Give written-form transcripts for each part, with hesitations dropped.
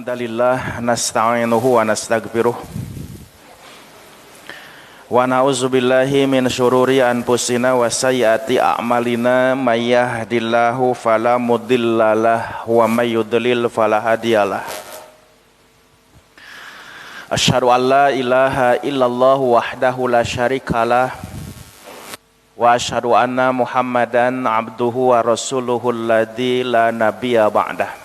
Alhamdulillah nasta'inuhu wa nastaghfiruh wa na'udzubillahi min syururi anfusina wa sayyiati a'malina may yahdihillahu fala mudhillalah wa may yudlil fala hadiyalah. Asyhadu an la ilaha illallah wahdahu la syarikalah wa asyhadu anna Muhammadan abduhu wa rasuluhu alladzi la nabiyya ba'dah.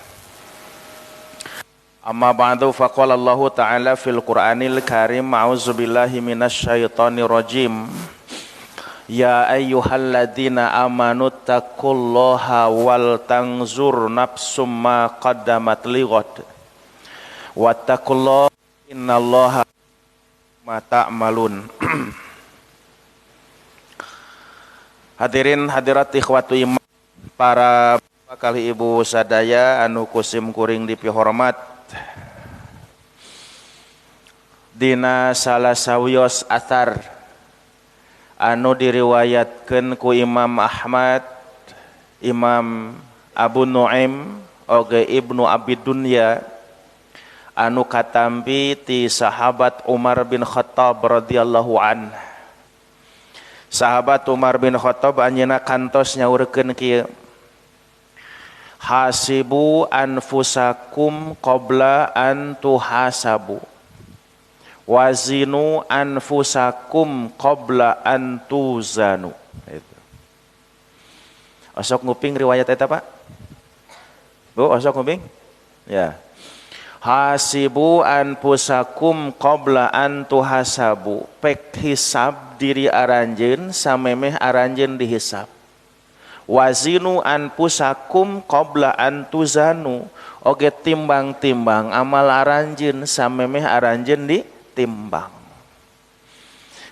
Amma ba'du, faqala Allahu ta'ala fil Qur'anil Karim, a'udzubillahi minasyaitonir rajim. Ya ayyuhalladzina amanu taqullaha wal tanzur nafsum ma qaddamat lighad. Wattaqullaha innallaha ma ta'malun. Hadirin hadirat ikhwatu iman, para bapak kali ibu sadaya anu kusim kuring dipihormat. Dina salah sawios athar anu diriwayatkeun ku Imam Ahmad, Imam Abu Nuaim, oge Ibnu Abi Dunya, anu katampi ti sahabat Umar bin Khattab radhiyallahu an. Sahabat Umar bin Khattab anjeunna kantos nyaurkeun kieu: hasibu anfusakum qabla an tuhasabu wazinu anfusakum qabla an tuzanu. Itu. Osok nguping riwayat eta, Pak? Bu, osok nguping? Ya. Hasibu anfusakum qabla an tuhasabu. Pek hisab diri aranjeun samemeh aranjeun dihisab. Wazinu anfusakum qabla an tuzanu. Oge timbang-timbang amal aranjeun samemeh aranjeun ditimbang.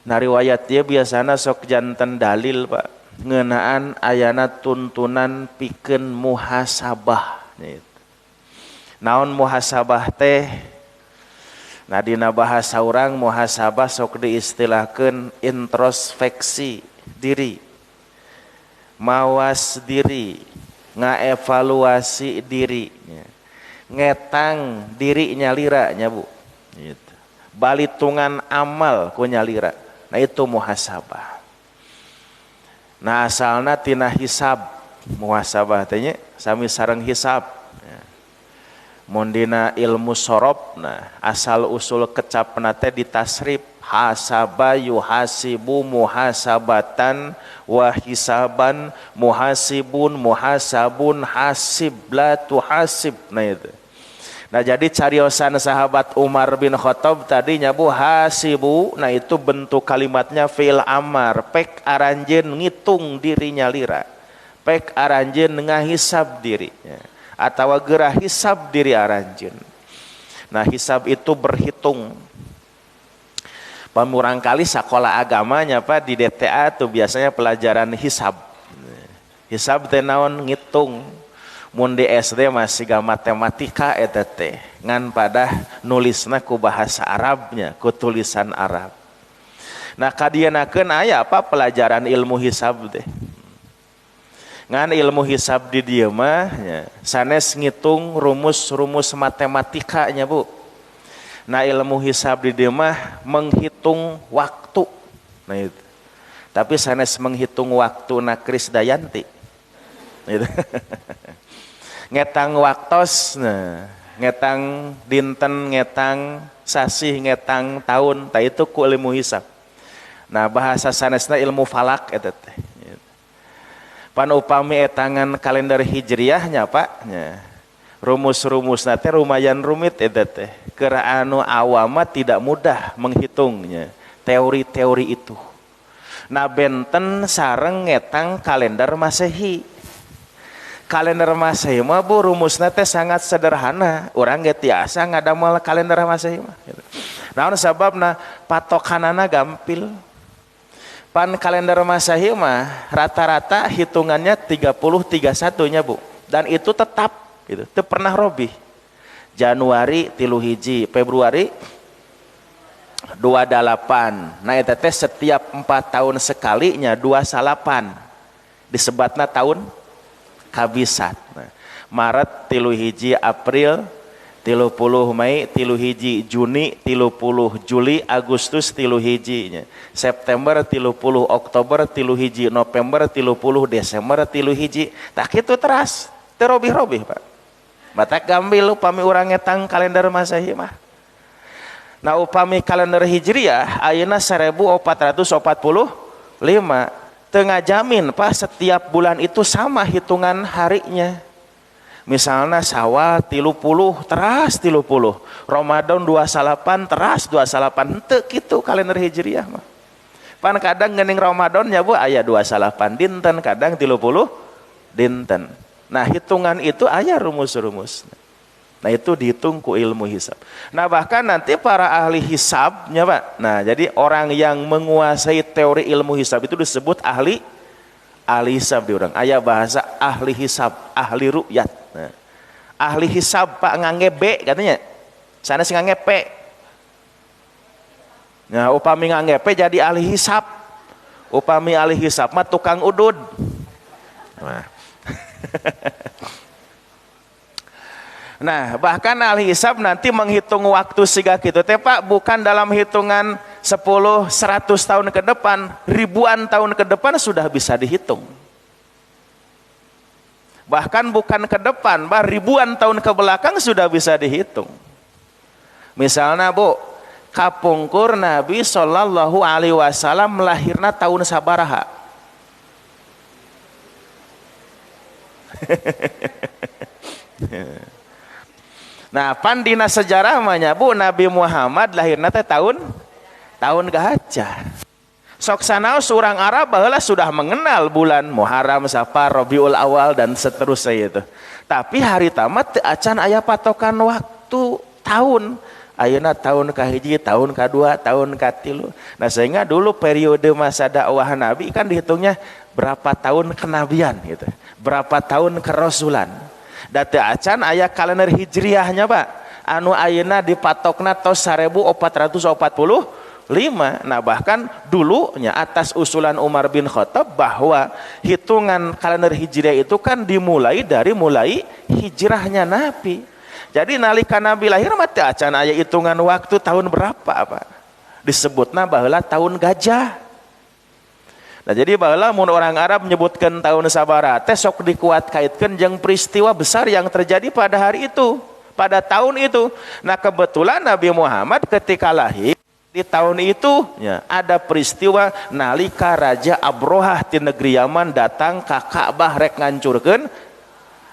Nah, riwayat dia biasana sok janten dalil, Pak, ngeunaan ayana tuntunan pikeun muhasabah. Naon muhasabah teh? Nah, dina bahasa urang muhasabah sok diistilahkeun introspeksi diri, mawas diri, ngaevaluasi diri, ngetang diri nyalira nya, Bu. Gitu. Balitungan amal ku nyalira. Nah, itu muhasabah. Nah, asalna tina hisab, muhasabah teh nya sami sareng hisab. Mun dina ilmu sorob, nah asal usul kecapna teh ditasrif hasaba yuhasibu muhasabatan wa hisaban muhasibun muhasabun hasib la tuhasib. Nah itu. Nah, jadi cariosan sahabat Umar bin Khattab tadi nyabu hasibu, nah itu bentuk kalimatnya fi'il amar, pek aranjeun ngitung dirinya lira, pek aranjeun ngahisab diri atau gerah hisab diri aranjeun. Nah, hisab itu berhitung. Pamurang kali sekolah agamanya, Pak, di DTA tuh biasanya pelajaran hisab. Hisab teh naon? Ngitung. Mun di SD masih ga matematika eta teh, ngan pada nulisna ku bahasa Arabnya, ku tulisan Arab. Nah, kadienakeun aya apa pelajaran ilmu hisab teh. Ngan ilmu hisab di dieu mah nya sanes ngitung rumus-rumus matematikanya, Bu. Nah, ilmu hisab di dieu mah menghitung waktu. Nah itu. Tapi sanes menghitung waktu na Krisdayanti. Gitu. Ngetang waktos, nah, ngetang dinten, ngetang sasih, ngetang tahun, tah itu ku ilmu hisab. Nah, bahasa sanesna ilmu falak eta teh. Pan upami etangan kalender hijriahnya, Pak, nya. Rumus-rumusna teh lumayan rumit eta teh. Keur anu awama tidak mudah menghitungnya teori-teori itu. Nah, benten sareng ngetang kalender Masehi. Kalender Masehi mah, Bu, rumusna teh sangat sederhana. Urang ge tiasa ngadamel kalender Masehi mah. Naon sababna? Patokanana gampil. Pan kalender Masehi mah rata-rata hitungannya 30 31 nya, Bu. Dan itu tetap gitu, teu pernah robih. Januari 3 hiji, Februari 28. Nah, eta teh setiap 4 tahun sekalinya 29. Disebatna tahun kabisat. Nah, Maret 3 hiji, April 30 Mei, 31 Juni, 30 Juli, Agustus 31 nya. September 30, Oktober 31, November 30, Desember 31. Tah kitu teras, teu robih-robih, Pak. Batak gambil upami urang ngetang kalender Masehi mah. Nah upami kalender Hijriah ayeuna 1445 teu ngajamin Pak setiap bulan itu sama hitungan harinya. Misalnya Syawal 30 teras 30, Ramadan 29 teras 29, henteu kitu kalender Hijriah mah. Pan kadang geuning Ramadan nya Bu aya 29 dinten, kadang 30 dinten. Nah hitungan itu aya rumus-rumus. Nah itu dihitung ku ilmu hisab. Nah bahkan nanti para ahli hisabnya Pak. Nah jadi orang yang menguasai teori ilmu hisab itu disebut ahli hisab di urang. Aya bahasa ahli hisab, ahli ru'yat. Nah, ahli hisab Pak ngangge B katanya. Sanes ngangge P. Nah upami ngangge P jadi ahli hisab. Upami ahli hisab mah tukang udud. Nah. Nah, bahkan ahli hisab nanti menghitung waktu siga kitu teh Pak bukan dalam hitungan 10, 100 tahun ke depan, ribuan tahun ke depan sudah bisa dihitung. Bahkan bukan ke depan, bah ribuan tahun ke belakang sudah bisa dihitung. Misalnya Bu, kapungkur Nabi Shallallahu Alaihi Wasallam lahirna tahun sabaraha? Nah, pan dina sejarah mah nya Bu, Nabi Muhammad lahirna teh tahun gajah. Sok sanaos urang Arab baheula sudah mengenal bulan Muharram, Safar, Rabiul Awal dan seterusnya itu. Tapi hari tamat teu acan aya patokan waktu tahun. Ayeuna tahun kahiji, tahun kadua, tahun katilu. Nah, sehingga dulu periode masa dakwah Nabi kan dihitungnya berapa tahun kenabian gitu. Berapa tahun kerasulan. Da teu acan aya kalender hijriahnya Pak. Anu ayeuna dipatokna tos 1445. Nah bahkan dulunya atas usulan Umar bin Khattab bahwa hitungan kalender hijriah itu kan dimulai dari mulai hijrahnya Nabi. Jadi nalika Nabi lahir mah teu acan aya hitungan waktu tahun berapa Pak. Disebutna baheula tahun gajah. Nah jadi baheula mun orang Arab menyebutkan tahun sabaraha teh sok dikuat kaitkeun jeung peristiwa besar yang terjadi pada hari itu, pada tahun itu. Nah kebetulan Nabi Muhammad ketika lahir di tahun itu ya, ada peristiwa nalika Raja Abrohah di negeri Yaman datang ka Ka'bah rek ngancurkeun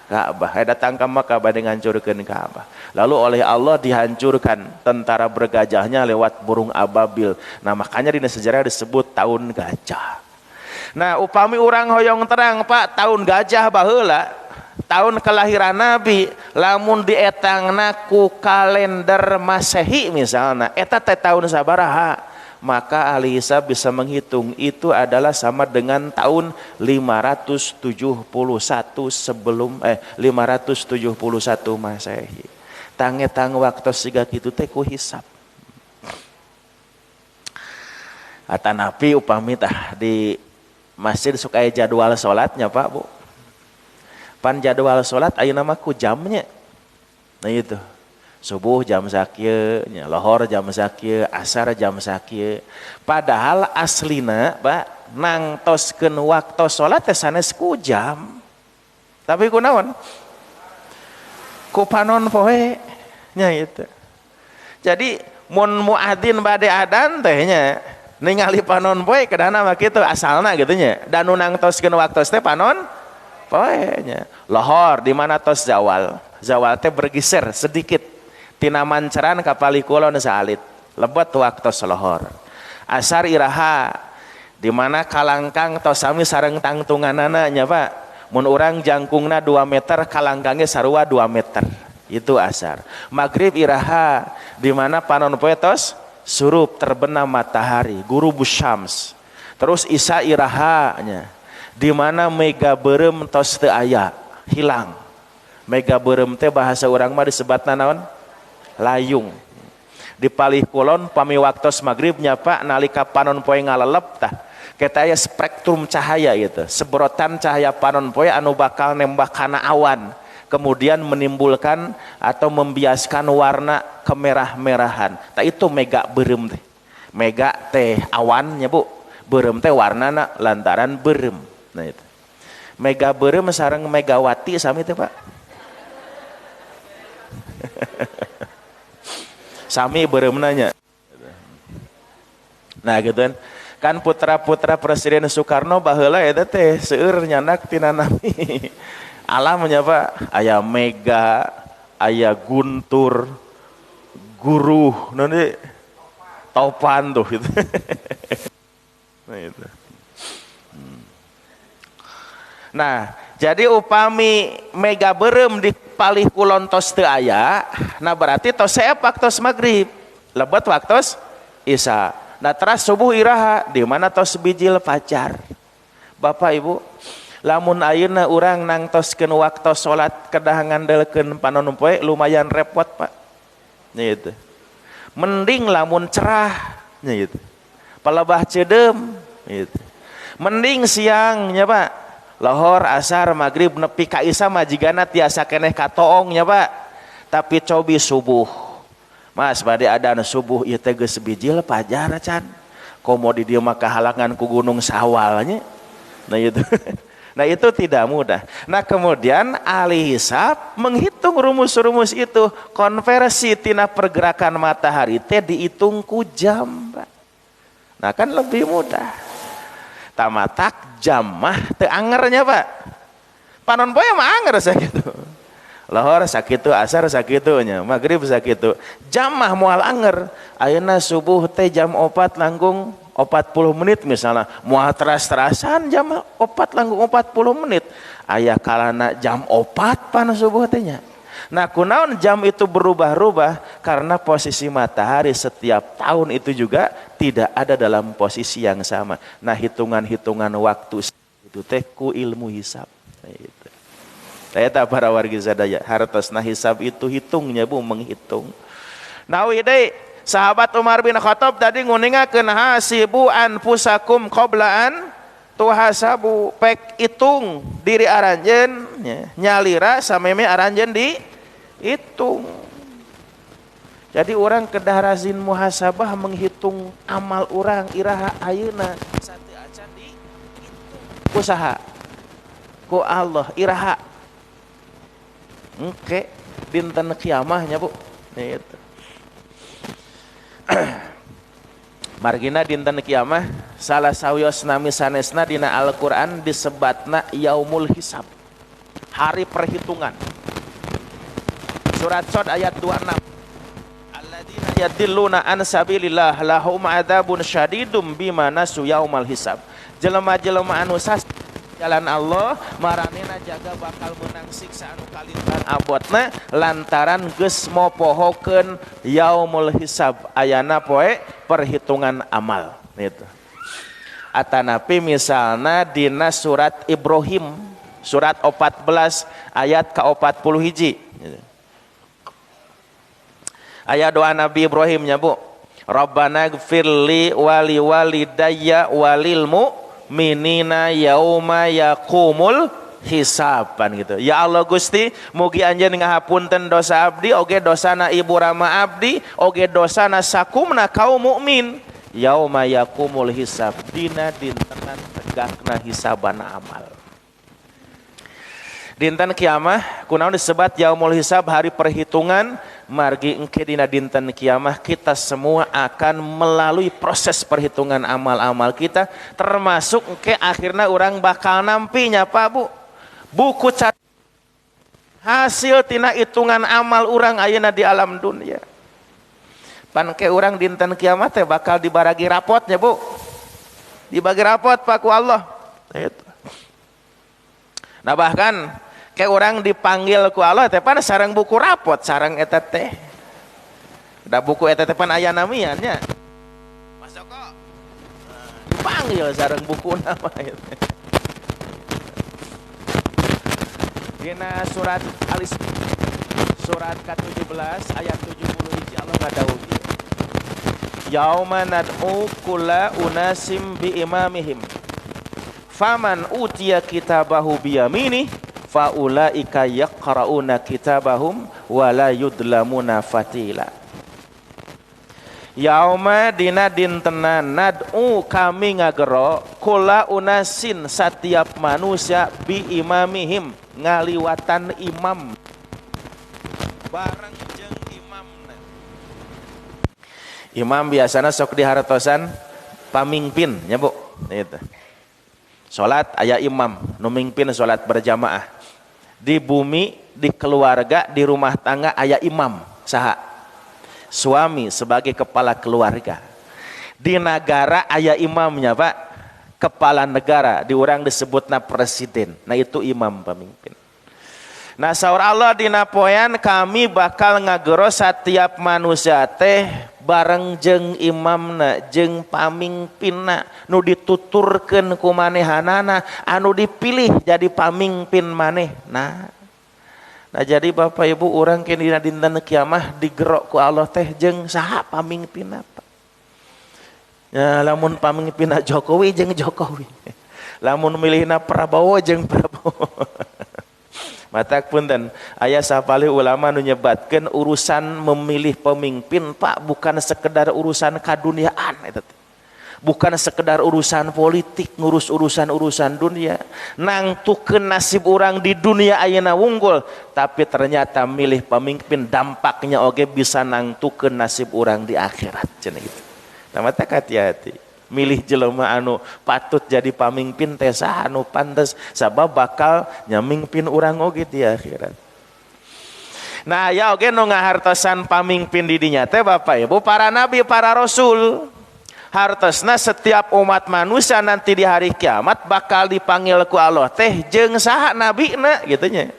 Ka'bah, datang ke Makkah bade ngancurkeun Ka'bah. Lalu oleh Allah dihancurkan tentara bergajahnya lewat burung ababil. Nah makanya di sejarah disebut tahun gajah. Nah upami urang hoyong terang Pak, tahun gajah baheula, tahun kelahiran Nabi, lamun dietangna ku kalender Masehi misalnya, eta teh tahun sabaraha, maka ahli hisab bisa menghitung itu adalah sama dengan tahun 571 sebelum 571 Masehi. Tangetang waktu siga kitu teh ku hisab. Atanapi upami tah di masjid suka aya jadwal salatnya Pak Bu. Pan jadwal salat ayeuna mah ku jamnya. Nah itu. Subuh jam sakieu, nya lohor jam sakieu, asar jam sakieu. Padahal aslina Pak nangtoskeun waktu salat teh sanes ku jam. Tapi ku naon? Ku panon poe nya itu. Jadi mun muadzin bade adan teh nya ningali panon poe kedahna mah kitu asalna gitu nya. Dan nu nangtoskeun waktu teh panon poe nya. Lohor di mana tos zawal. Zawal teh bergeser sedikit tina manceran ka palih kulon saalit. Lebet waktu lohor. Asar iraha di mana kalangkang tos sami sareng tangtunganana nya Pak. Mun urang jangkungna 2 meter kalangkangnya sarua 2 meter. Itu asar. Maghrib iraha di mana panon poe tos surup terbenam matahari, gurubus syams. Terus isya iraha nya di mana mega beureum tos teu aya, hilang. Mega beureum teh bahasa urang mah disebatna naon? Layung. Di palih kulon pami waktos maghrib nya Pak nalika panon poe ngalelep tah. Kita aya spektrum cahaya gitu, sebrotan cahaya panon poe anu bakal nembak kana awan. kemudian menimbulkan atau membiaskan warna kemerah-merahan. Tah itu mega beureum teh. Mega teh awannya Bu, beureum teh warnana lantaran beureum. Nah itu. Mega beureum sareng megawati sami teh Pak. Sami beureumna nya. Nah gitu kan. Kan putra-putra Presiden Soekarno baheula eta teh seueur nyandak tina nami. Alamnya Pak, aya Mega, aya Guntur, Guruh, nanti Topan tuh gitu. Nah itu. Nah, jadi upami mega beureum di palih kulon tos teu aya, nah berarti tos seep waktos magrib, lebet waktos isya. Nah teras subuh iraha di mana tos bijil fajar. Bapak Ibu, lamun ayeuna urang nangtoskeun waktos salat kedah ngandelkeun panon poe lumayan repot Pak. Nya itu. Mending lamun cerah nya gitu. Palebah ceudeum gitu. Mending siang nya Pak. Lohor, asar, magrib nepi ka isya mah jigana tiasa keneh katoong nya Pak. Tapi cobi subuh. Mas bade adan subuh ieu teh geus bijil fajar can. Komo di dieu mah kahalangan ku gunung Sawal nya. Nah itu. Nah itu tidak mudah. Nah kemudian ahli hisab menghitung rumus-rumus itu, konversi tina pergerakan matahari teh dihitung ku jam Pak. Nah kan lebih mudah. Tamatak jam mah teu angernya Pak. Panon poe mah anger sakitu. Lohor sakitu, asar sakitu nya, magrib sakitu. Jam mah moal anger. Ayeuna subuh teh jam 4 langkung 40 menit misalnya, moal teras-terasan jam 4 langkung 40 menit. Aya kalana jam 4 pan subuh teh nya. Nah kunaon jam itu berubah-ubah karena posisi matahari setiap tahun itu juga tidak ada dalam posisi yang sama. Nah hitungan-hitungan waktu itu teh ku ilmu hisab. Nah, itu. Eta para wargi sadaya hartosna hisab itu hitungnya Bu, menghitung. Nah deui sahabat Umar bin Khattab tadi nguningakeun hasibu anfusakum qabla an tuhasabu, pek hitung diri aranjeun nyalira sameme aranjeun di hitung. Jadi orang kedah razin muhasabah menghitung amal orang iraha ayeuna sateu acan dihitung usaha ku Allah iraha engke dinten kiamahnya Bu. Nah, itu. Margina dinten kiamah salah sawios nami sanesna dina Al-Qur'an disebatna yaumul hisab, hari perhitungan. Surat Shad ayat 26. Alladzina yadilluna an sabilillah lahum adzabun syadidum bima nasu yaumal hisab. Jelema-jelema anu sasar jalan Allah maranena jaga bakal menang siksa anu kalintang abotna lantaran geus mopohokeun yaumul hisab, ayana poe perhitungan amal gitu. Atanapi misalna dina surat Ibrahim surat 14 ayat ke-41 gitu. Ayat doa Nabi Ibrahim nya Bu. Rabbana gfirli wali walidayya walil mu'minina yauma yaqumul hisaban gitu. Ya Allah Gusti, mugi anjeun ngahapunten dosa abdi, oge dosana ibu rama abdi, oge dosana sakumna kaum mukmin. Yauma yaqumul hisab, dina dintenan tegakna hisabana amal. Dinten kiamah kunaon disebat yaumul hisab, hari perhitungan, margi engke dina dinten kiamah kita semua akan melalui proses perhitungan amal-amal kita, termasuk engke akhirna orang bakal nampinya Pak Bu. Buku cat hasil tina hitungan amal orang ayeuna di alam dunia. Pan ke orang dinten kiamat teh bakal dibaragi rapotnya Bu. Dibagi rapot Pak ku Allah. Itu. Nah bahkan ke orang dipanggil ku Allah teh pan sareng buku rapot sareng eta teh. Da buku eta teh pan aya namian nya. Mas Joko dipanggil sareng buku nama itu. Dina surat Al-Isra surat ke-17 ayat 70 Allah ngadawuh. Yauma nad'u kulla unasim bi imamihim. Faman utiya kitabahu biyamini Faulaika yaqra'una kitabahum wa la yudlamuna fatila. Yauma dina dintenan nad'u kami ngagero kula unasin setiap manusia bi imamihim ngaliwatan imam bareng jeung imamna. Imam biasana sok dihartosan pamimpin nya Bu, gitu. Salat aya imam nu mimpin salat berjamaah. Di bumi, di keluarga, di rumah tangga aya imam saha? Suami sebagai kepala keluarga. Di negara aya imamnya Pak, kepala negara, di urang disebutna presiden. Nah itu imam pemimpin. Nah saur Allah dina poean kami bakal ngagero setiap manusia teh bareng jeung imamna jeung pamimpinna nu dituturkeun ku manehanana anu dipilih jadi pamimpin manehna. Nah jadi Bapak Ibu urang ke dina dinten kiamah digerok ku Allah teh jeung saha pamimpinna Pak. Ya lamun pamimpinna Jokowi jeung Jokowi. Lamun milihna Prabowo jeung Prabowo. Matak punten aya sapalih ulama nu nyebatkeun urusan memilih pemimpin Pak bukan sekedar urusan kaduniaan eta teh. Bukan sekedar urusan politik, ngurus urusan-urusan dunia, nangtukeun nasib orang di dunia ayeuna wunggul, tapi ternyata milih pemimpin dampaknya oge bisa nangtukeun nasib orang di akhirat cenah gitu. Nah matak hati-hati. Milih jelema anu patut jadi pamimpin teh saha anu pantes sabab bakal nyamimpin urang oge di akhirat. Nah aya oge nu ngahartosan pamimpin di dinya teh Bapak Ibu para nabi, para rasul. Hartosna setiap umat manusia nanti di hari kiamat bakal dipanggil ku Allah teh jeung saha nabina gitu nya.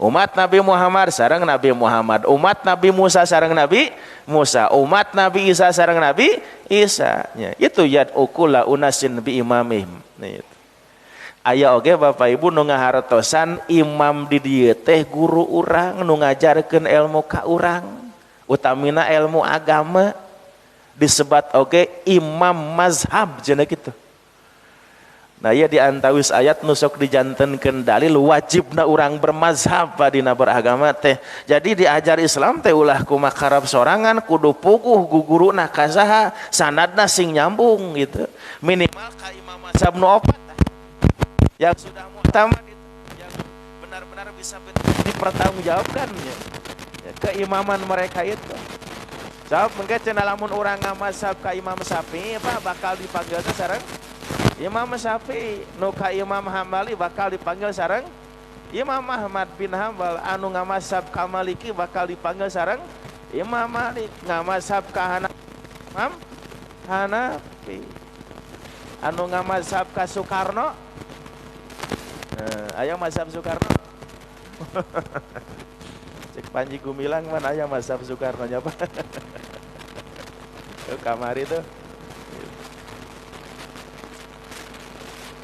Umat Nabi Muhammad sareng Nabi Muhammad, umat Nabi Musa sareng Nabi Musa, umat Nabi Isa sareng Nabi Isa nya. Itu yad'u kulla unasin bi imamihim. Nah, itu. Aya oge Bapak Ibu nu ngahartosan imam di dieu teh guru urang nu ngajarkeun ilmu ka urang, utamina ilmu agama. Disebat oge imam mazhab cenah kitu. Nah ya di antawis ayat nu sok dijantenkeun dalil wajibna urang bermazhab dina beragama teh. Jadi diajar Islam teh ulah kumakarab sorangan kudu puguh guguruna ka saha sanadna sing nyambung gitu. Minimal ka imam mazhab nu opat yang sudah mu'tamad itu, yang benar-benar bisa dipertanggungjawabkan ya. Keimaman mereka itu. Sebab mungkin cenah lamun urang ngamazhab ka Imam Syafi'i apa bakal dipanggil teh sareng Imam Syafi'i, nu ka Imam Hambali bakal dipanggil sareng Imam Ahmad bin Hambal, anu ngamazhab ka Maliki bakal dipanggil sareng Imam Malik, ngamazhab ka Imam Hanafi, anu ngamazhab ka Soekarno. Aya mazhab Soekarno. Cek Panji Gumilang mana aya mazhab Soekarno nya Pak. Kamari tuh.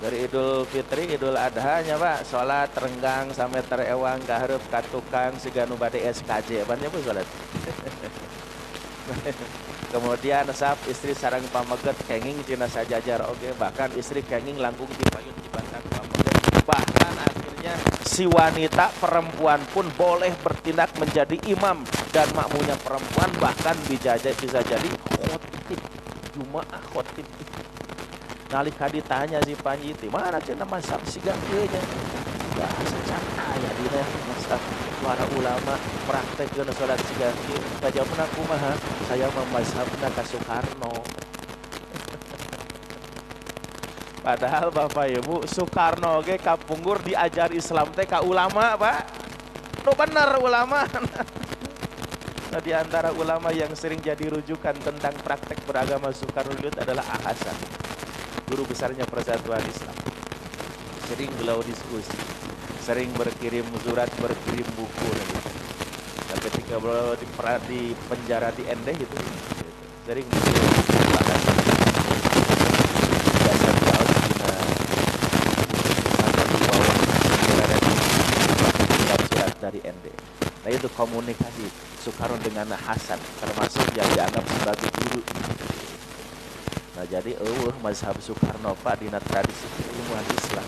Dari Idul Fitri, Idul Adha nya Pak, salat renggang sampai terewang kahareup ka tukang siga nu bade SKJ ban nya Bu salat. Kemudian sap istri sareng pameget kenging cina sajajar oge, bahkan istri kenging langkung dipayun di batang pameget. Bahkan akhirnya si wanita perempuan pun boleh bertindak menjadi imam dan makmunya perempuan bahkan bisa jadi khotib jumaah khotib. Nalika ditanya si Panji teh mana cenah mazhab siga kieu nya. Bahasa can aya dina mazhab para ulama praktekkeun salat siga kieu. Tajamna kumaha? Saya mah mazhabna ka Soekarno. Padahal Bapak Ibu Soekarno ge kapungkur diajar Islam teh ka ulama, Pak. Nu bener ulama. Nah, di antara ulama yang sering jadi rujukan tentang praktek beragama Soekarno itu adalah A. Hasan, guru besarnya Persatuan Islam. Sering beliau diskusi, sering berkirim surat, berkirim buku gitu. Nah, ketika beliau di penjara di Ende gitu, sering berkirim bahkan biasa beliau di surat dari Ende. Nah itu komunikasi Soekarno dengan Hasan termasuk yang dianggap sebagai guru. Nah jadi eueuh mazhab Soekarno Pak dina tradisi keilmuan Islam.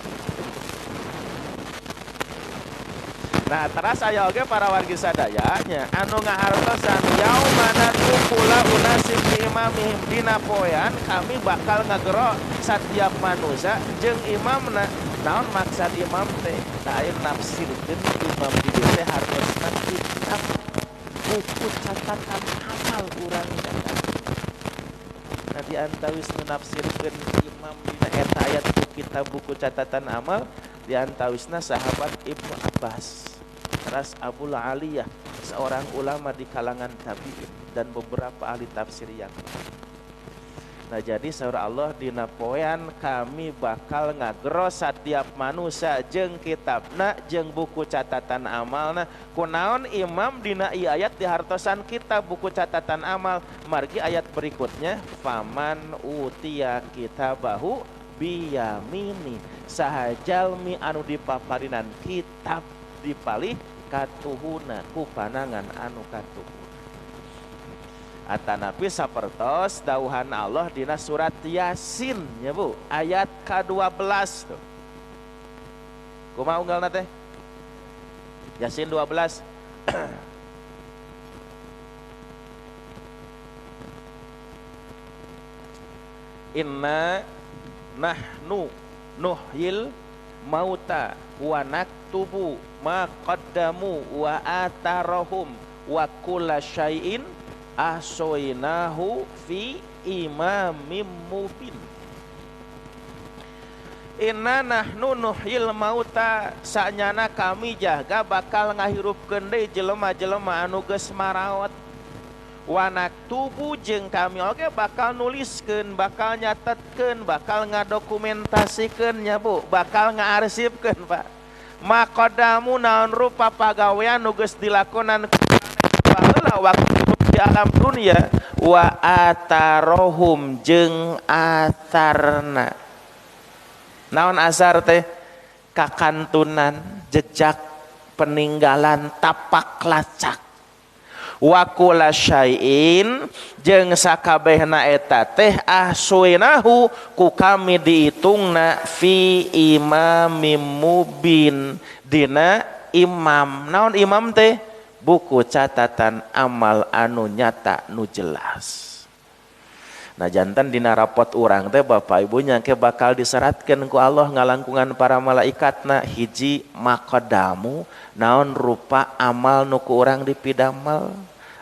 Nah, teras aya oge para wargi sadayanya anu ngahartosan yauma nad'u kulla unasin bi imamihim, dina poean kami bakal ngagero satiap manusia jeung imamna. Naon maksad imam teh? Tah aya nafsirkeun imam di dieu teh hartosna kitab buku catatan amal urang eta. Nah, di antawis nu nafsirkeun imam dina eta ayat kitab buku catatan amal di antawisna sahabat Ibnu Abbas, teras Abul Aliyah, seorang ulama di kalangan tabi'in dan beberapa ahli tafsir yang lain. Nah, jadi saur Allah dina poean kami bakal ngagero setiap manusia jeung kitabna jeung buku catatan amalna. Kunaon imam dina ieu ayat dihartosan kitab buku catatan amal, margi ayat berikutnya faman utiya kitabahu biyamini, saha jalmi anu dipaparinan kitab dipalih katuhuna ku panangan anu katuhuna. Atanapi sapertos dauhan Allah dina surat Yasin ya Bu, ayat ke-12 tuh. Kumaha unggalna teh? Yasin 12. Inna nahnu nuhyil mauta wa naktubu ma qaddamu wa atarahum wa kulla syai'in ahsoinahu fi imamim mubin. Inna nahnu nuhyil mauta, sanyana kami jaga bakal ngahirupkeun deui jelema-jelema anu geus maraot. Wa naktubu jeung kami oge bakal nuliskeun, bakal nyatetkeun, bakal ngadokumentasikeun nya Bu, bakal ngaarsipkeun Pak. Maqadamu naon rupa pagawean nu geus dilakonan baheula waktu di alam dunia, wa atarohum jeung atarna. Naon asar teh? Kakantunan, jejak peninggalan, tapak lacak. Wa kula syai'in jeung sakabehna eta teh ahsuinahu ku kami diitungna fi imamim mubin, dina imam. Naon imam teh? Buku catatan amal anu nyata nu jelas. Nah, jantan dina rapot urang teh Bapak Ibu nyangke bakal diseratkeun ku Allah ngalangkungan para malaikatna hiji maqadamu naon rupa amal nu ku urang dipidamel.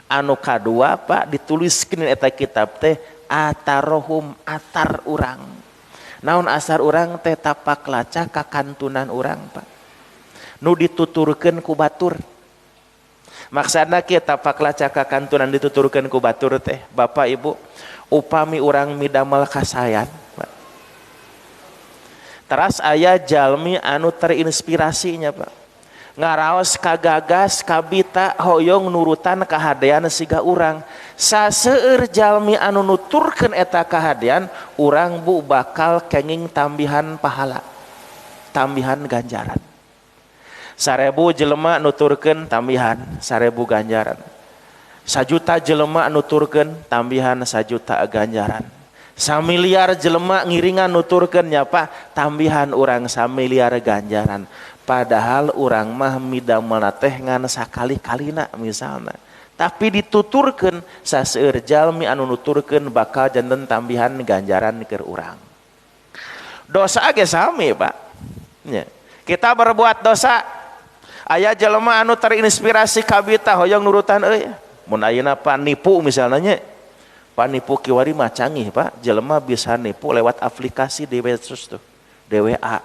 Anu kadua Pak dituliskeun eta kitab teh atarohum atar urang. Naon asar urang teh tapak lacak kakantunan urang Pak. Nu dituturkeun ku batur. Maksudna kieu tapak lacak kakantunan dituturkeun ku batur teh Bapak Ibu, upami urang midamel kasayan Pak. Teras aya jalmi anu terinspirasinya Pak, ngaraos kagagas kabita hoyong nurutan kahadean siga urang. Saseueur jalmi anu nuturkeun eta kahadean urang Bu bakal kenging tambihan pahala, tambihan ganjaran. 1000 jelema nuturkeun tambihan 1000 ganjaran. 1 juta jelema nuturkeun tambihan 1 juta ganjaran. 1 miliar jelema ngiringan nuturkeun nya Pak, tambihan urang 1 miliar ganjaran. Padahal urang mah midamelna teh ngan sakali-kalina misalna. Tapi dituturkeun saseueur jalmi anu nuturkeun bakal janten tambihan ganjaran keur urang. Dosa ge sami Pak. Nya. Kita berbuat dosa, aya jelema anu terinspirasi kabita hoyong nurutan euy. Mun ayeuna Pak nipu misalnya nya. Pak nipu kiwari mah canggih Pak, jelema bisa nipu lewat aplikasi di medsos tuh, DWA.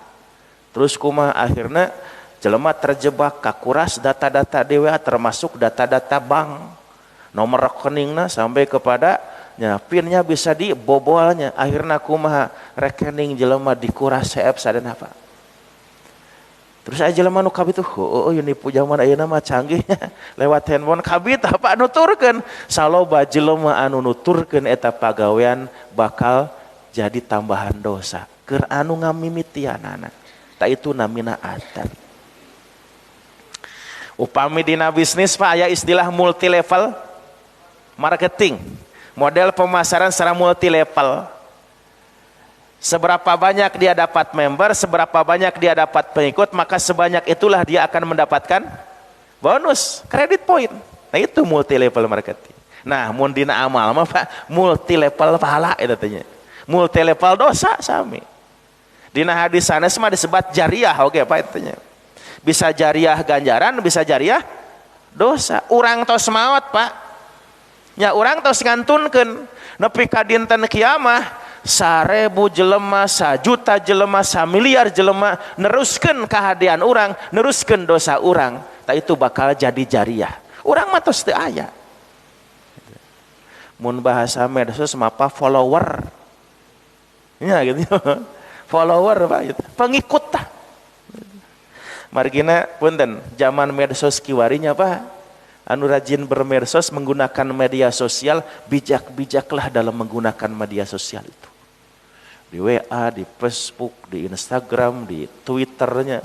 Terus kumaha akhirna jelema terjebak kakuras data-data DWA termasuk data-data bank. Nomor rekeningna sampai kepada nya pinnya bisa dibobolnya. Akhirna kumaha rekening jelema dikuras CF sadana Pak. Terus aja jelema nu kabit tuh, oh nipu zaman ayeuna mah canggihnya lewat handphone kabit apa nuturkeun. Saloba jelema anu nuturkeun eta pagawean bakal jadi tambahan dosa keur anu ngamimitianana. Ta itu namina atar. Upami dina bisnis Pak aya istilah multi level marketing, model pemasaran secara multi level. Seberapa banyak dia dapat member, seberapa banyak dia dapat pengikut, maka sebanyak itulah dia akan mendapatkan Bonus, kredit poin. Nah itu multi level marketing. Nah mun dina amal mah Pak, multi level pahala eta teh nya. Multi level dosa sami. Dina hadis sanes mah disebut jariah oge Pak eta nya. Bisa jariah ganjaran, bisa jariah dosa. Urang tos maot Pak. Nya urang tos ngantunkeun nepi ka dinten kiamah 1000 jelema, 1 juta jelema, 1 miliar jelema neruskeun kahadean urang, neruskeun dosa urang. Tah itu bakal jadi jariah. Urang mah tos teu aya. Mun bahasa medsos mah follower. Nya gitu. Follower Pak gitu. Pengikut tah. Margina punten zaman medsos kiwarinya Pak. Anu rajin bermedsos menggunakan media sosial, bijak-bijaklah dalam menggunakan media sosial itu. Di WA, di Facebook, di Instagram, di Twitternya,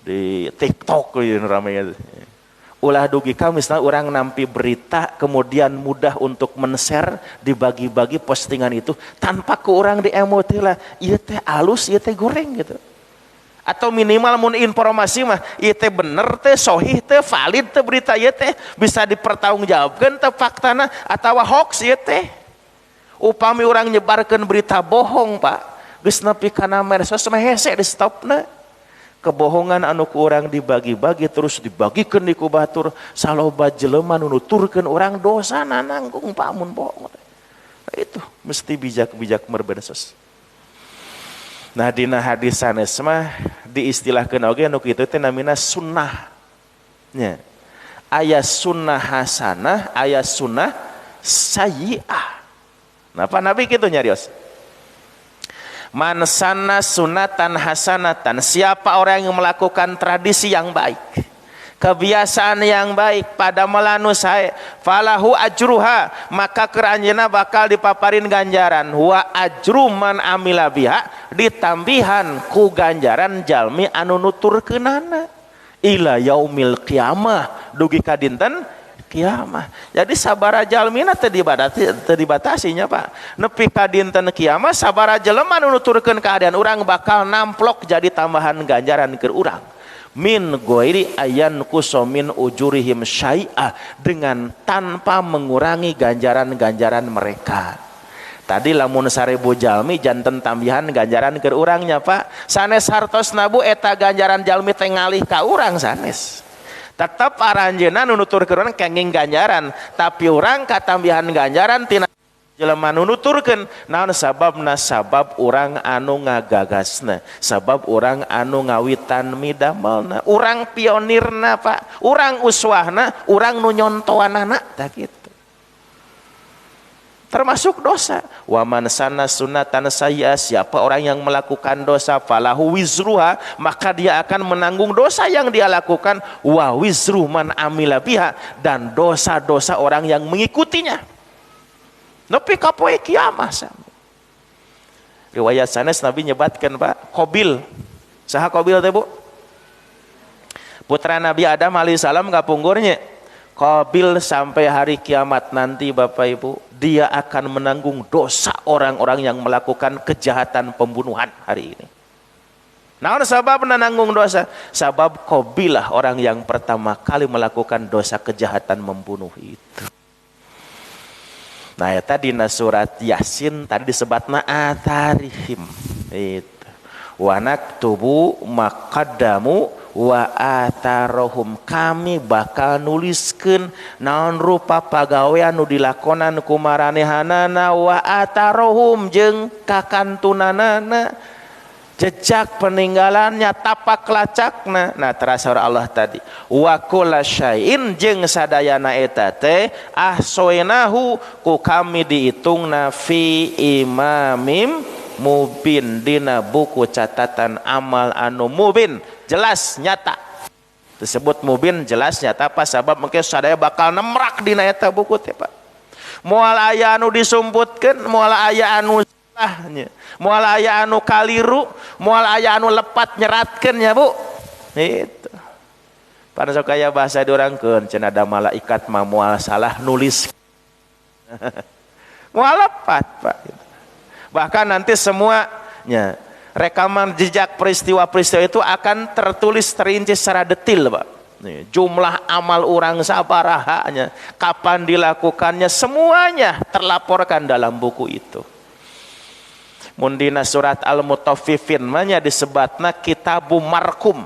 di TikTok gitu ramenya. Ulah dugi ka misalnya orang nampi berita kemudian mudah untuk men-share, dibagi-bagi postingan itu tanpa ke orang di emote lah, ieu teh alus, ieu teh goreng gitu. Atau minimal mun informasi mah ieu teh bener teh, sohih teh, valid teh berita ieu teh, bisa dipertanggungjawabkeun teh faktana atawa hoax ieu teh. Upami urang nyebarkeun berita bohong Pak, geus nepi kana medsos mah hese di stopna. Kebohongan anu ku urang dibagi-bagi terus dibagikeun di ku batur, saloba jelema nu nuturkeun urang dosana nanggung Pak mun bohong. Nah, itu mesti bijak-bijak bermedsos. Nah dina hadis sanes mah diistilahkeun oge nu kitu teh namina sunnah. Nya. Aya sunnah hasanah, aya sunnah sayyi'ah. Nah, Pak Nabi kitu nyarios. Man sanna sunatan hasanatan, siapa orang yang melakukan tradisi yang baik, kebiasaan yang baik pada melanu sae, falahu ajruha, maka keranjena bakal dipaparin ganjaran, wa ajru man amila biha, ditambihan ku ganjaran jalmi anu nuturkeunana ila yaumil qiyamah, dugi ka dinten kiamah. Jadi sabara jalmina teu dibatasinya Pak. Nepi ka dinten kiamah sabara jelema nu nuturkeun keadaan urang bakal namplok jadi tambahan ganjaran keur urang. Min ghairi ayan kusomin ujurihim syai'ah, dengan tanpa mengurangi ganjaran-ganjaran mereka. Tadi lamun 1000 jalmi janten tambihan ganjaran keur urangnya Pak. Sanes hartos nabu eta ganjaran jalmi teh ngalih ka urang sanes. Tetep aranjeuna nu nuturkeun urang kenging ganjaran, tapi urang katambihan ganjaran tina jelema nu nuturkeun. Naon sababna? Sabab urang anu ngagagasna, sabab urang anu ngawitan midamelna, urang pionirna Pak, urang uswahna, urang nu nyontoanana tah kitu. Termasuk dosa. Wa man sanna sunnatan sayyi'ah, siapa orang yang melakukan dosa falahu wizruha, maka dia akan menanggung dosa yang dia lakukan, wa wizru man amila biha, dan dosa-dosa orang yang mengikutinya. Nepi ka poe kiamah. Riwayat sanes Nabi nyebatkeun Pak, Qabil. Saha Qabil teh Bu? Putra Nabi Adam alaihissalam kapunggurnya. Qabil sampai hari kiamat nanti Bapak Ibu, dia akan menanggung dosa orang-orang yang melakukan kejahatan pembunuhan hari ini. Nah, sebab menanggung dosa? Sebab Qabilah orang yang pertama kali melakukan dosa kejahatan membunuh itu. Nah, ya tadi surat Yasin tadi disebutna atarihim itu. Wa naktubu maqaddamu wa atarohum, kami bakal nuliskeun naon rupa pagawean nu dilakonan ku maranehanana, wa atarohum jeung kakantunanana, jejak peninggalannya, tapak lacakna. Nah terasa Allah tadi wa kulla syai'in jeung sadayana eta teh ahsoinahu ku kami diitungna fi imamim mubin, dina buku catatan amal anu mubin, jelas nyata. Disebut mubin jelas nyata apa sabab mungkin sadaya bakal nemrak dina eta buku teh Pak. Moal aya anu disumputkeun, moal aya anu salahnya, moal aya anu kaliru, moal aya anu lepat nyeratkeun ya Bu. Itu. Pada sok aya bahasa diurangkeun cenah ada malaikat mah moal salah nulis. Moal lepat Pak. Bahkan nanti semuanya rekaman jejak peristiwa-peristiwa itu akan tertulis terinci secara detail Pak. Nih, jumlah amal orang sabarahanya, kapan dilakukannya, semuanya terlaporkan dalam buku itu. Mun dina surat Al-Mutaffifin mah nya disebatna Kitabu Markum.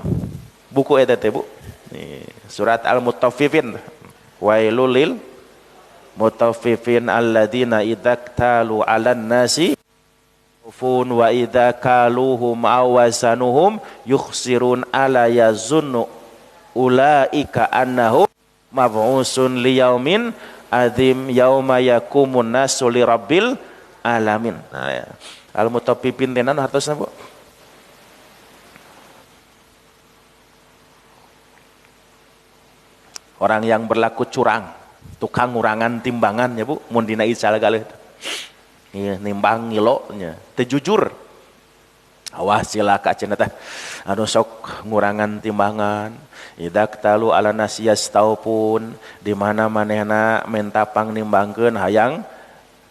Buku eta teh Bu. Nih, surat Al-Mutaffifin. Wailul lil mutaffifin alladzina idzaktalu 'alan nasi yufun wa idza kaluhum aw wazanuhum yukhsirun ala yazunnu ulaika annahum mab'usun liyaumin adzim yauma yaqumun nasu lirabbil alamin. Nah, ya. Al-Mutaffifin tenan hartosna Bu. Orang yang berlaku curang, tukang ngurangan timbangan ya Bu, mun dina ical galeuh. Ieu nimbang ngilo nya, teu jujur. Awas cilaka cenah teh. Anu sok ngurangan timbangan. Idak talu ala nasiyas taupun, di mana manehna menta pangnimbangkeun hayang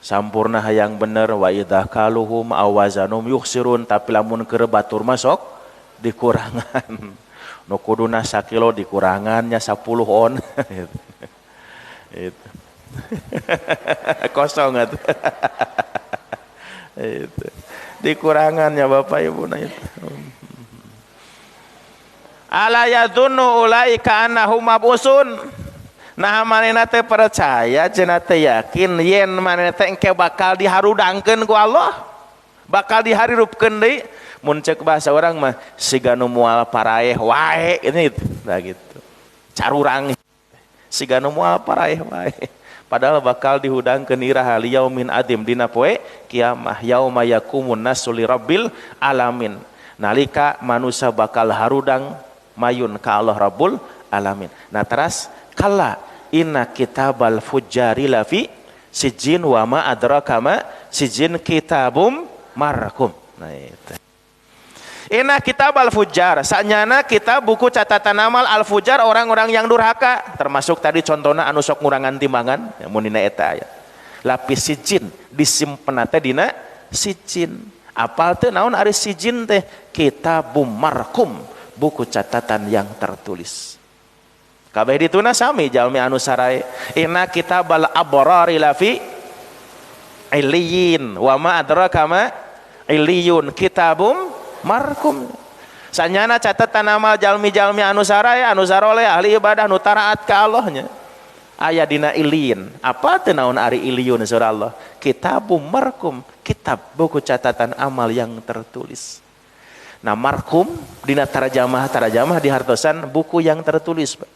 sampurna hayang bener, wa idza kaluhum awazanum yukhsirun, tapi lamun keur batur mah sok dikurangan. Nu kuduna sakilo dikurangannya 10 on. Itu. Kosong atuh. Itu. Dikurangannya Bapak Ibu nah itu. Ala yadhunnu ulaika annahum mabusun. Nah manehna teh percaya cenah teh yakin yen manehna teh engke bakal diharudangkeun ku Allah. Bakal diharirupkeun deui. Mun ceuk bahasa urang mah siga nu moal paraeh wae ini itu. Nah gitu. Carurang siga nu moal paraeh wae. Padahal bakal dihudangkeun iraha liyaumin adzim dina poe kiamah yauma yaqumun nasu lirabbil alamin. Nalika manusia bakal harudang mayun ka Allah Rabbul alamin. Nah teras kalla inna kitabal fujjari lafi sijin wa ma adraka ma sijin kitabum markum. Nah itu. Inna kitabal fujjar, sanyana kita buku catatan amal al fujar orang-orang yang durhaka, termasuk tadi contohna anu sok ngurangan timbangan, mun dina eta aya. Lapis sijin disimpen teh dina sijin. Apal teh naon ari sijin teh? Kitabum markum, buku catatan yang tertulis. Kabeh dituna sami jalmi anu sarae. Inna kitabal abrari lafi illiyin wa ma adraka ma illiyun kitabum markum. Sanyana catatan amal jalmi-jalmi anu sarae, anu saroleh, ahli ibadah, nu taraat ka Allahnya. Aya dina iliyin. Apa teh naon ari iliyun surah Allah? Kitabum markum, kitab buku catatan amal yang tertulis. Nah markum dina tarjamah dihartosan buku yang tertulis, Pak.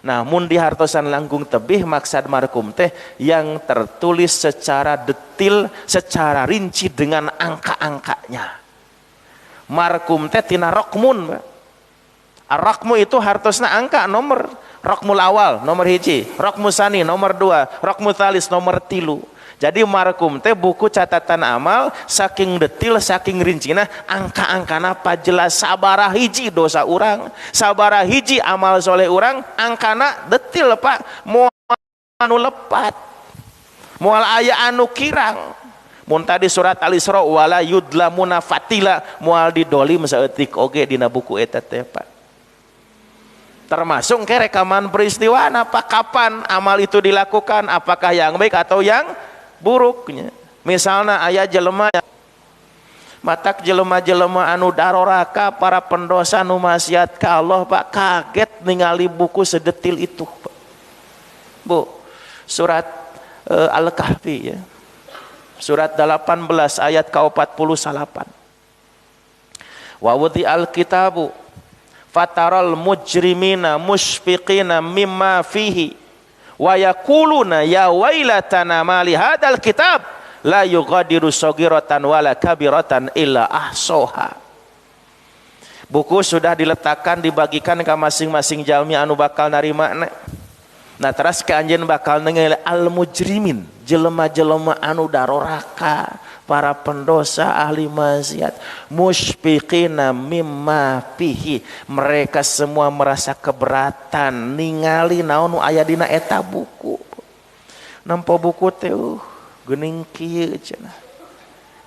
Nah mun dihartosan langkung tebih maksad markum teh yang tertulis secara detil, secara rinci dengan angka-angkanya. Markum teh tina rokmun. Ar-rokmu itu hartosna angka nomor. Rokmul awal nomor 1, rokmu sani nomor 2, rokmu thalis nomor 3. Jadi markum teh buku catatan amal saking detil saking rincina angka-angkana pajelas sabaraha hiji dosa urang, sabaraha hiji amal soleh urang, angkana detil Pak, moal anu lepat, moal aya anu kirang. Mun tadi surat Al-Isra wala yudlamuna fatila, moal didolim saeutik oge dina buku eta teh Pak. Termasuk ke rekaman peristiwa apa kapan amal itu dilakukan, apakah yang baik atau yang buruknya. Misalnya aya jelema matak jelema-jelema anu daroraka para pendosa nu maksiat ka Allah Pak, kaget ningali buku sedetil itu Pak. Bu, surat Al-Kahfi ya. Surat 18 ayat ke-48. Wa wudi al-kitabu fataral mujrimina musyfiqina mimma fihi wa yaquluna ya wailatana ma li hadzal kitab la yughadiru saghiratan wala kabiratan illa ahsoha. Buku sudah diletakkan dibagikan ke masing-masing jalmi anu bakal narima. Nah teras ke anjeun bakal ningali al mujrimin, jelema-jelema anu daroraka, para pendosa ahli maksiat, musyfiqina mimma fihi, mereka semua merasa keberatan ningali naon nu aya dina eta buku. Nampo buku teh geuning kieu cenah.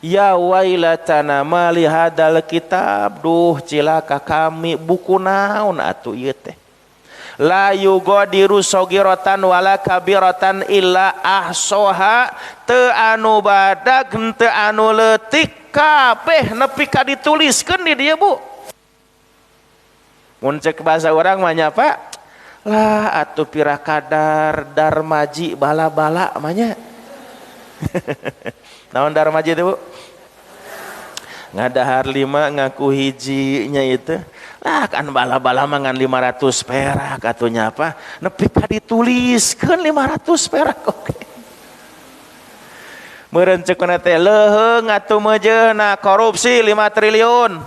Ya wailatana ma li hadzal kitab, duh cilaka kami, buku naon atuh ieu teh. La yugadiru shogiratan wala kabiratan illa ahsoha, teu anu badag teu anu leutik kabeh nepi ka dituliskeun di dieu Bu. Mun cek bahasa urang mah nya Pak, lah atuh pira kadar darmaji bala-bala mah nya. Naon darmaji teh Bu? Ngadahar 5 ngaku hijinya itu. Lah kan bala-bala mah ngan 500 perak atunya apa? Nepi ka dituliskeun 500 perak oke. Meureun ceuk teh leuheung atuh meujeuna korupsi 5 triliun.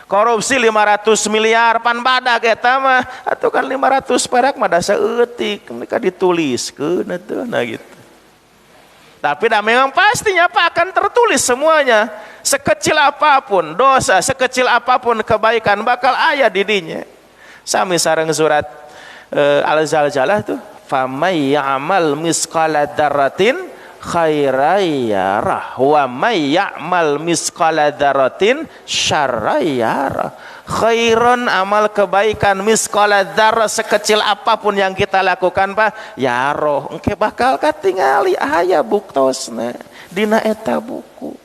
Korupsi 500 miliar pan badag eta mah atuh kan 500 perak mah da saeutik nepi ka dituliskeun atuh nah gitu. Tapi dah memang pastinya Pak akan tertulis semuanya. Sekecil apapun dosa, sekecil apapun kebaikan bakal aya di dinya. Sami sareng surat Al-Zalzalah tuh, famay ya'mal misqala dzarratin khairan yarah wa may ya'mal misqala dzarratin syarran yarah. Khairan amal kebaikan, misqala dzarrah sekecil apapun yang kita lakukan Pak, ya roh engke bakal katingali aya buktosna dina eta buku.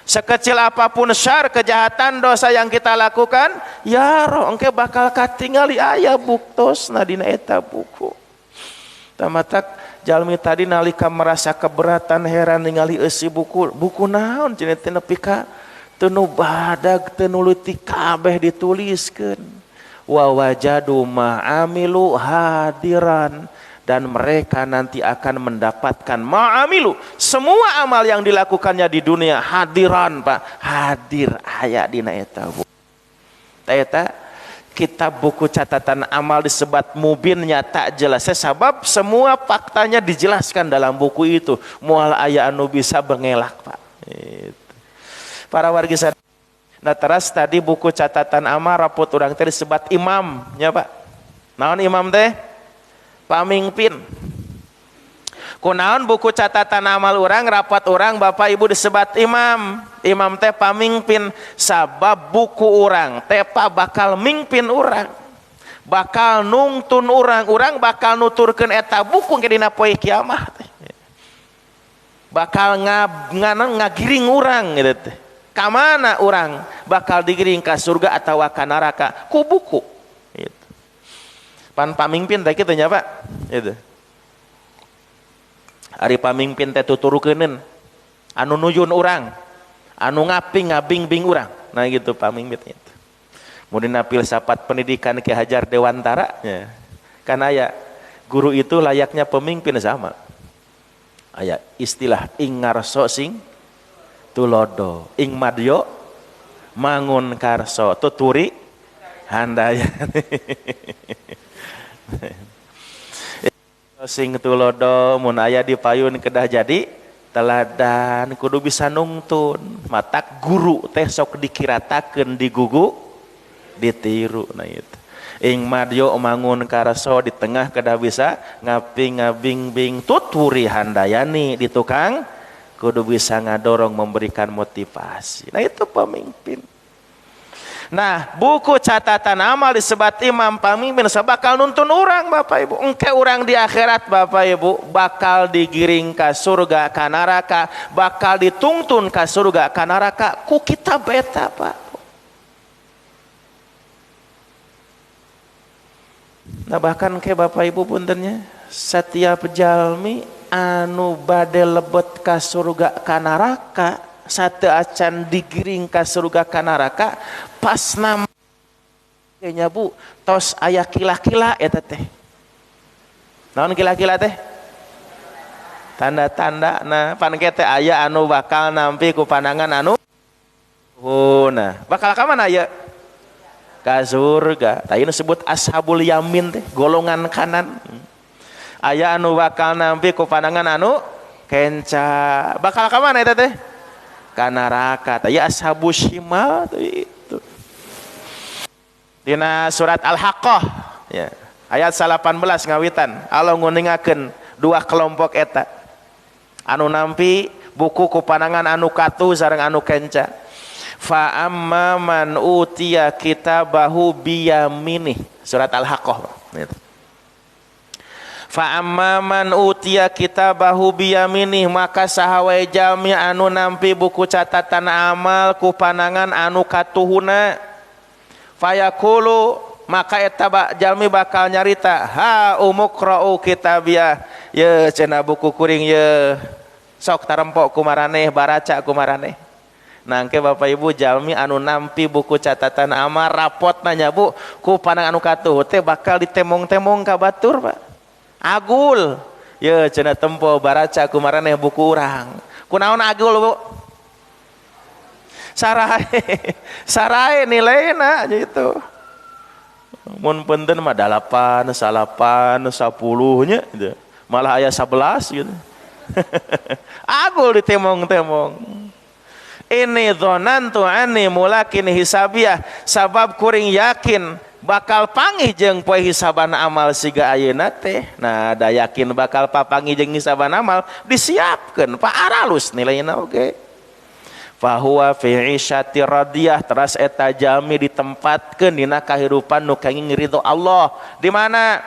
Sekecil apapun syar kejahatan dosa yang kita lakukan, ya roh engke bakal katingali aya buktosna dina eta buku. Tamatak jalmi tadi nalika merasa keberatan heran ningali eusi buku, buku naon cenah teh nepi ka teu nu badag teu nu leutik kabeh dituliskeun. Wa wajadu ma'amilu hadiran, dan mereka nanti akan mendapatkan ma'amilu, semua amal yang dilakukannya di dunia hadiran Pak, hadir aya dina eta buku. Eta kitab buku catatan amal disebat mubinnya tak jelas sebab semua faktanya dijelaskan dalam buku itu. Moal aya anu bisa bengelak Pak. Itu. Para wargi sadaya. Nah teras tadi buku catatan amal rapot urang teh disebat imam nya Pak. Naon imam teh? Pamimpin. Kunaon buku catatan amal urang rapat urang Bapak Ibu disebat imam. Imam teh pamimpin sabab buku urang teh bakal mimpin urang. Bakal nungtun urang, urang bakal nuturkeun eta buku ke dina poe kiamah teh. Bakal ngagiring urang gitu teh. Kamana urang bakal digiring ka surga atawa ka neraka ku buku gitu. Pan pamimpin teh kitu nya Pak gitu. Ari pamimpin teh tuturukeuneun anu nuyun urang, anu ngaping ngabingbing urang. Nah gitu pamimpin itu. Mun dina filsafat pendidikan Ki Hajar Dewantara nya. Kan aya guru itu layaknya pemimpin sama. Aya istilah ing ngarso sing tulodo, ing madyo mangun karso, tuturi handayani. Sing tulodo mun aya di payun kedah jadi teladan, kudu bisa nungtun. Matak guru teh sok dikiratakeun digugu ditiru. Nah itu. Ing madyo mangun karso di tengah kedah bisa ngaping ngabingbing, tuturi handayani di tukang kudu bisa ngadorong memberikan motivasi. Nah itu pemimpin. Nah buku catatan amal disebat imam pamimpin bakal nuntun urang Bapak Ibu. Engke urang di akhirat Bapak Ibu bakal digiring ka surga ka neraka, bakal dituntun ka surga ka neraka ku kitab eta Pak. Nah bahkan ke Bapak Ibu puntennya setiap jalmi anu bade lebet ka surga ka neraka sate acan digiring ka surga ka neraka pas nama nya Bu tos aya kila-kila eta teh. Naon kila-kila teh? Tanda-tanda. Nah pan teh aya anu bakal nampi ku pandangan anu oh, nah bakal ka mana aya? Ka surga. Tah ieu disebut ashabul yamin teh, golongan kanan. Aya anu bakal nampi ku pandangan anu kenca. Bakal ka mana eta teh? Ka neraka. Tah ieu ashabus shimal teh itu. Dina surat Al-Haqqah ya, ayat 18 ngawitan Allah nguningakeun dua kelompok eta. Anu nampi buku ku pandangan anu katu sareng anu kenca. Fa amma man utiya kitabahu biyaminih, surat Al-Haqqah gitu. Fa amma man utiya kitabahu biyaminih, maka saha wae jalmi anu nampi buku catatan amal ku panangan anu katuhuna, fayaqulu, maka eta jalmi bakal nyarita, ha umuqra'u kitabiyah, ye cenah buku kuring ye, sok tarempok kumaraneh, baraca kumaraneh. Nangke Bapak Ibu jalmi anu nampi buku catatan amal rapot nanya bu ku panang anu katuh teh bakal ditemong-temong ka batur Pak. Agul ye cenah tempo baraca kumaraneh buku urang. Kunaon agul Bu? Sarae sarae nilaina gitu. Mun punten mah 8, 9, 10 nya gitu. Malah aya 11 gitu. Agul ditemong-temong. Ini dzonantu anni mulakin hisabiyah, sabab kuring yakin bakal pangih jeung poe hisaban amal siga ayeuna teh. Nah, da yakin bakal papanggih jeung hisaban amal disiapkeun pak aralus nilaina oge. Fahuwa fi isyati radiyah, teras eta jalmi ditempatkeun dina kahirupan nu kenging ridho Allah. Di mana?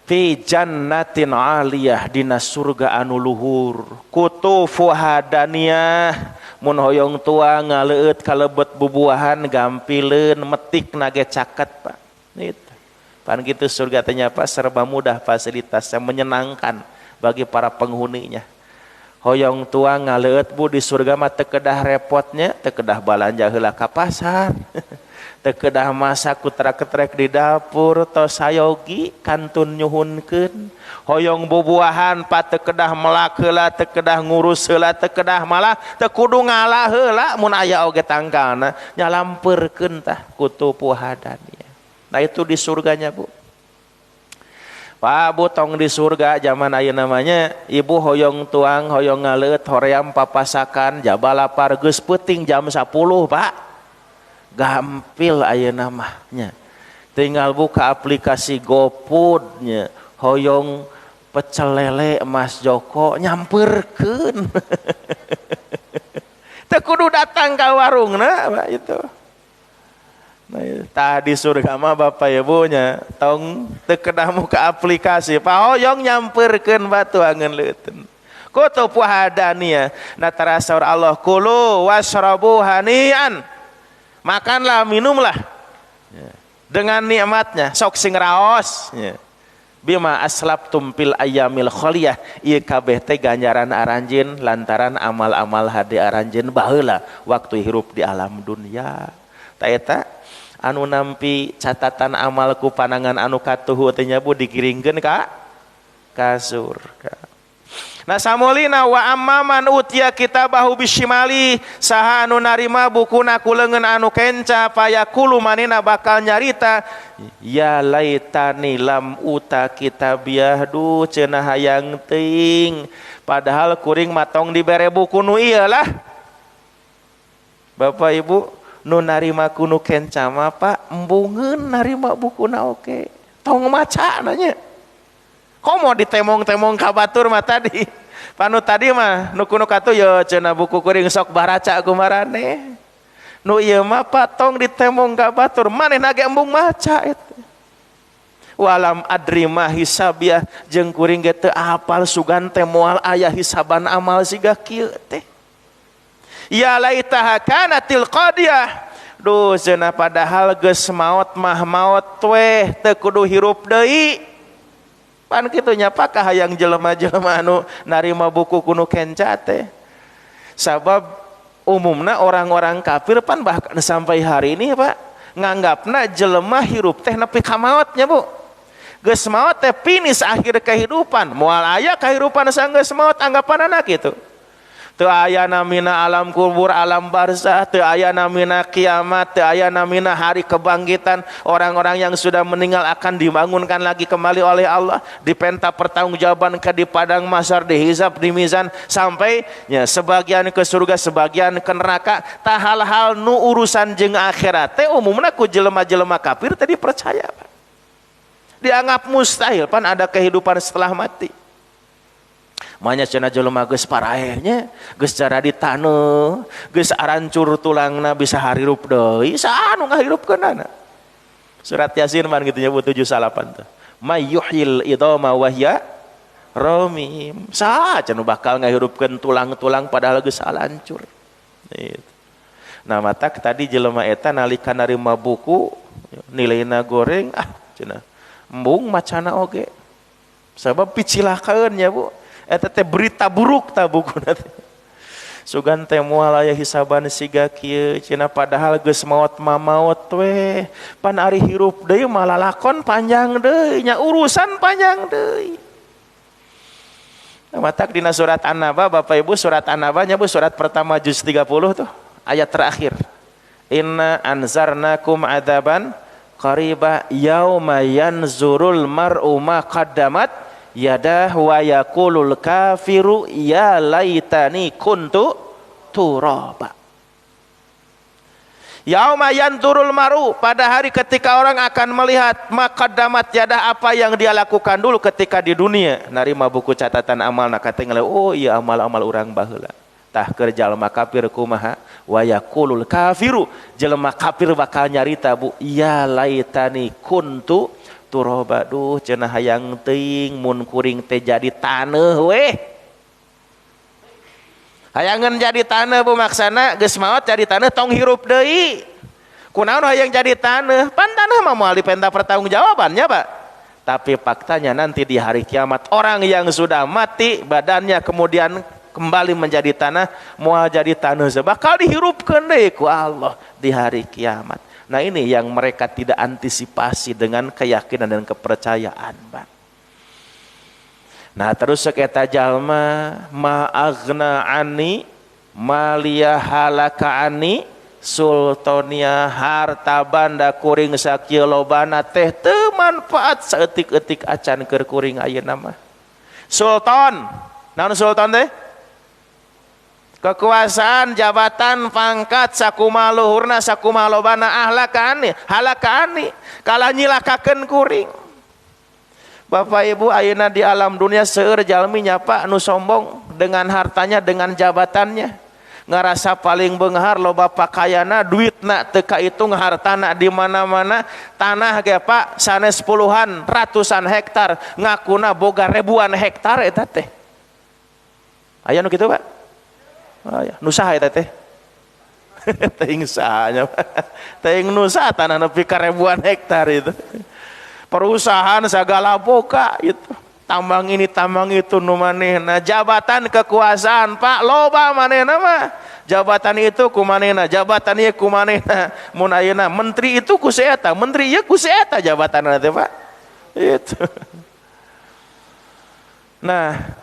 Fi jannatin aliyah, dina surga anu luhur. Kutufuha daniyah, mun hoyong tua ngaleueut kalebet bubuahan gampileun metik nage caket Pak. Gitu. Pan gitu surga teh nya Pak, serba mudah fasilitasnya, menyenangkan bagi para penghuninya. Hoyong tua ngaleueut bu di surga mah teu kedah repotnya, teu kedah balanja heula ka pasar. Teu kedah masak kutrek-ketrek di dapur, tos sayogi kantun nyuhunkeun. Hoyong bubuahan pa teu kedah melak heula, teu kedah ngurus heula, teu kedah malah teu kudu ngalah heula mun aya oge tangkalna nyalampeurkeun tah kutupu hadania. Nah itu di surganya Bu. Pak Bu tong di surga zaman ayeuna namanya ibu hoyong tuang hoyong ngaleut hoream papasakan jaba lapar geus peuting jam 10 Pak. Gampil ayeuna mah nya. Tinggal buka aplikasi GoFood nya, hoyong pecel lele Mas Joko nyamperkeun. Teu kudu datang ka warungna Pak itu. Nah, tadi surga mah Bapak Ibu nya tong teu kedah muka aplikasi, Pak hoyong nyamperkeun batu angeun leuteun. Kutupu hadania. Nah terasa Allah kulu wasrabu hanian. Makanlah, minumlah dengan nikmatnya, sok sing raos. Bima aslabtum fil ayyamil kholiyah, ieu kabeh teh ganjaran aranjeun lantaran amal-amal hade aranjeun baheula waktu hirup di alam dunia. Ta eta anu nampi catatan amal ku panangan anu katuhu teh nya Bu digiringkeun ka surga. Nah samulina wa amman utiya kitabahu bisyimali, saha anu narima bukuna ku leungeun anu kenca payaqulu, manena bakal nyarita ya laitani lam uta kitabiyah, duh cenah hayang teuing padahal kuring matong dibere buku nu ieu lah. Bapak Ibu nu narima ku nu kenca mah Pak embungeun narima bukuna oge tong maca nanya. Komo ditemong-temong ka batur mah tadi. Panu tadi mah nu kuno katu ye cenah buku kuring sok baraca kumaraneh. Nu ieu mah Pak tong ditemong ka batur manehna ge embung maca eta. Walam adri ma hisabiah, jeung kuring ge teu apal sugan teh moal aya hisaban amal siga kieu teh. Ya laitaha kanatil qadiyah. Duh cenah padahal geus maot mah maot weh teu kudu hirup deui. Pan kitu nya Pak kahayang jelema-jelema anu narima buku kuno kenca teh. Sabab umumna orang-orang kafir pan bahkan sampai hari ini Pak nganggapna jelema hirup teh nepi ka maotnya Bu. Geus maot teh finish akhir kehidupan, moal aya kehidupan sanggeus maot anggapanana kitu. Teu aya namina alam kubur, alam barzah, teu aya namina kiamat, teu aya namina hari kebangkitan. Orang-orang yang sudah meninggal akan dibangunkan lagi kembali oleh Allah, dipenta pertanggungjawaban ke di padang mahsyar, dihisab, di mizan, sampai ya, sebagian ke surga, sebagian ke neraka. Tah hal-hal nu urusan jeung akhirat teh umumna ku jelema-jelema kafir teh dipercaya, Pak. Dianggap mustahil pan ada kehidupan setelah mati. Manya cenah jelema geus paraehnya, geus cara di taneuh, geus arancur tulangna bisa harirup deui, saha nu ngahirupkeunana? Surat Yasin man kitu nya Bu 78 teh. Mayyuhyil idama wa hiya ramim. Saha cenah bakal ngahirupkeun tulang-tulang padahal geus alancur. Gitu. Nah matak tadi jelema eta nalika narima buku nilaina goreng ah cenah embung macana oge. Sabab picilakaeun nya Bu. Eta teh berita buruk ta bukuna teh. Sugan teh moal aya hisaban siga kieu cenah padahal geus maot mamaot we. Pan ari hirup deui mah lalakon panjang deui nya urusan panjang deui. Nah, matak dina surat An-Naba Bapak Ibu surat An-Naba nya Bu surat pertama juz 30 tuh ayat terakhir. Inna anzarnakum adzaban qariba yauma yanzurul mar'u ma qaddamat yadah wa yaqulul kafiru ya laitani kuntu turaba. Yauma yanzurul mar'u, pada hari ketika orang akan melihat maqaddamat yadah, apa yang dia lakukan dulu ketika di dunia. Narima buku catatan amal na katingal, oh iya amal-amal urang baheula. Tah keur jalma kafir kumaha wa yaqulul kafiru, jelema kafir bakal nyarita Bu, ya laitani kuntu turoba, duh cenah hayang teuing mun kuring teh jadi taneuh weh. Hayangan jadi taneuh Bu maksana geus maot jadi taneuh tong hirup deui. Kunaon hayang jadi taneuh? Pan taneuh mah moal dipenta pertanggungjawabannya, Pak. Tapi faktanya nanti di hari kiamat orang yang sudah mati badannya kemudian kembali menjadi tanah, moal jadi taneuh bakal dihirupkeun deui ku Allah di hari kiamat. Nah ini yang mereka tidak antisipasi dengan keyakinan dan kepercayaan, Pak. Nah terus eta jalma ma'agna ani malia halaka ani sultonia, harta banda kuring sakieu lobana teh teu manfaat saeutik-eutik acan keur kuring ayeuna mah. Sultan, naon sultan teh? Kekuasaan, jabatan, pangkat, sakumaha luhurna, sakumaha lobana, ahlakani, halakani, kalah nyilakakeun kuring. Bapak Ibu ayeuna di alam dunia seueur jalmi nyapa nu sombong dengan hartanya, dengan jabatannya. Ngarasa paling beunghar loba pakaianna, duitna teu kaitung, hartana di mana-mana, tanah ge Pak sanes puluhan, ratusan hektar, ngakuna boga ribuan hektar eta teh. Aya nu kitu Pak? Aya, nu saha eta teh? Teuing saha nya. Teuing nu saha tanah nepi ka ribuan hektar itu. Perusahaan sagala boga itu. Tambang ini tambang itu nu manehna, jabatan kekuasaan Pak loba manehna mah. Jabatan itu ku manehna, jabatan ieu ku manehna. Mun ayeuna menteri itu ku si eta, menteri ieu ku si eta jabatanna teh Pak. Itu. Nah,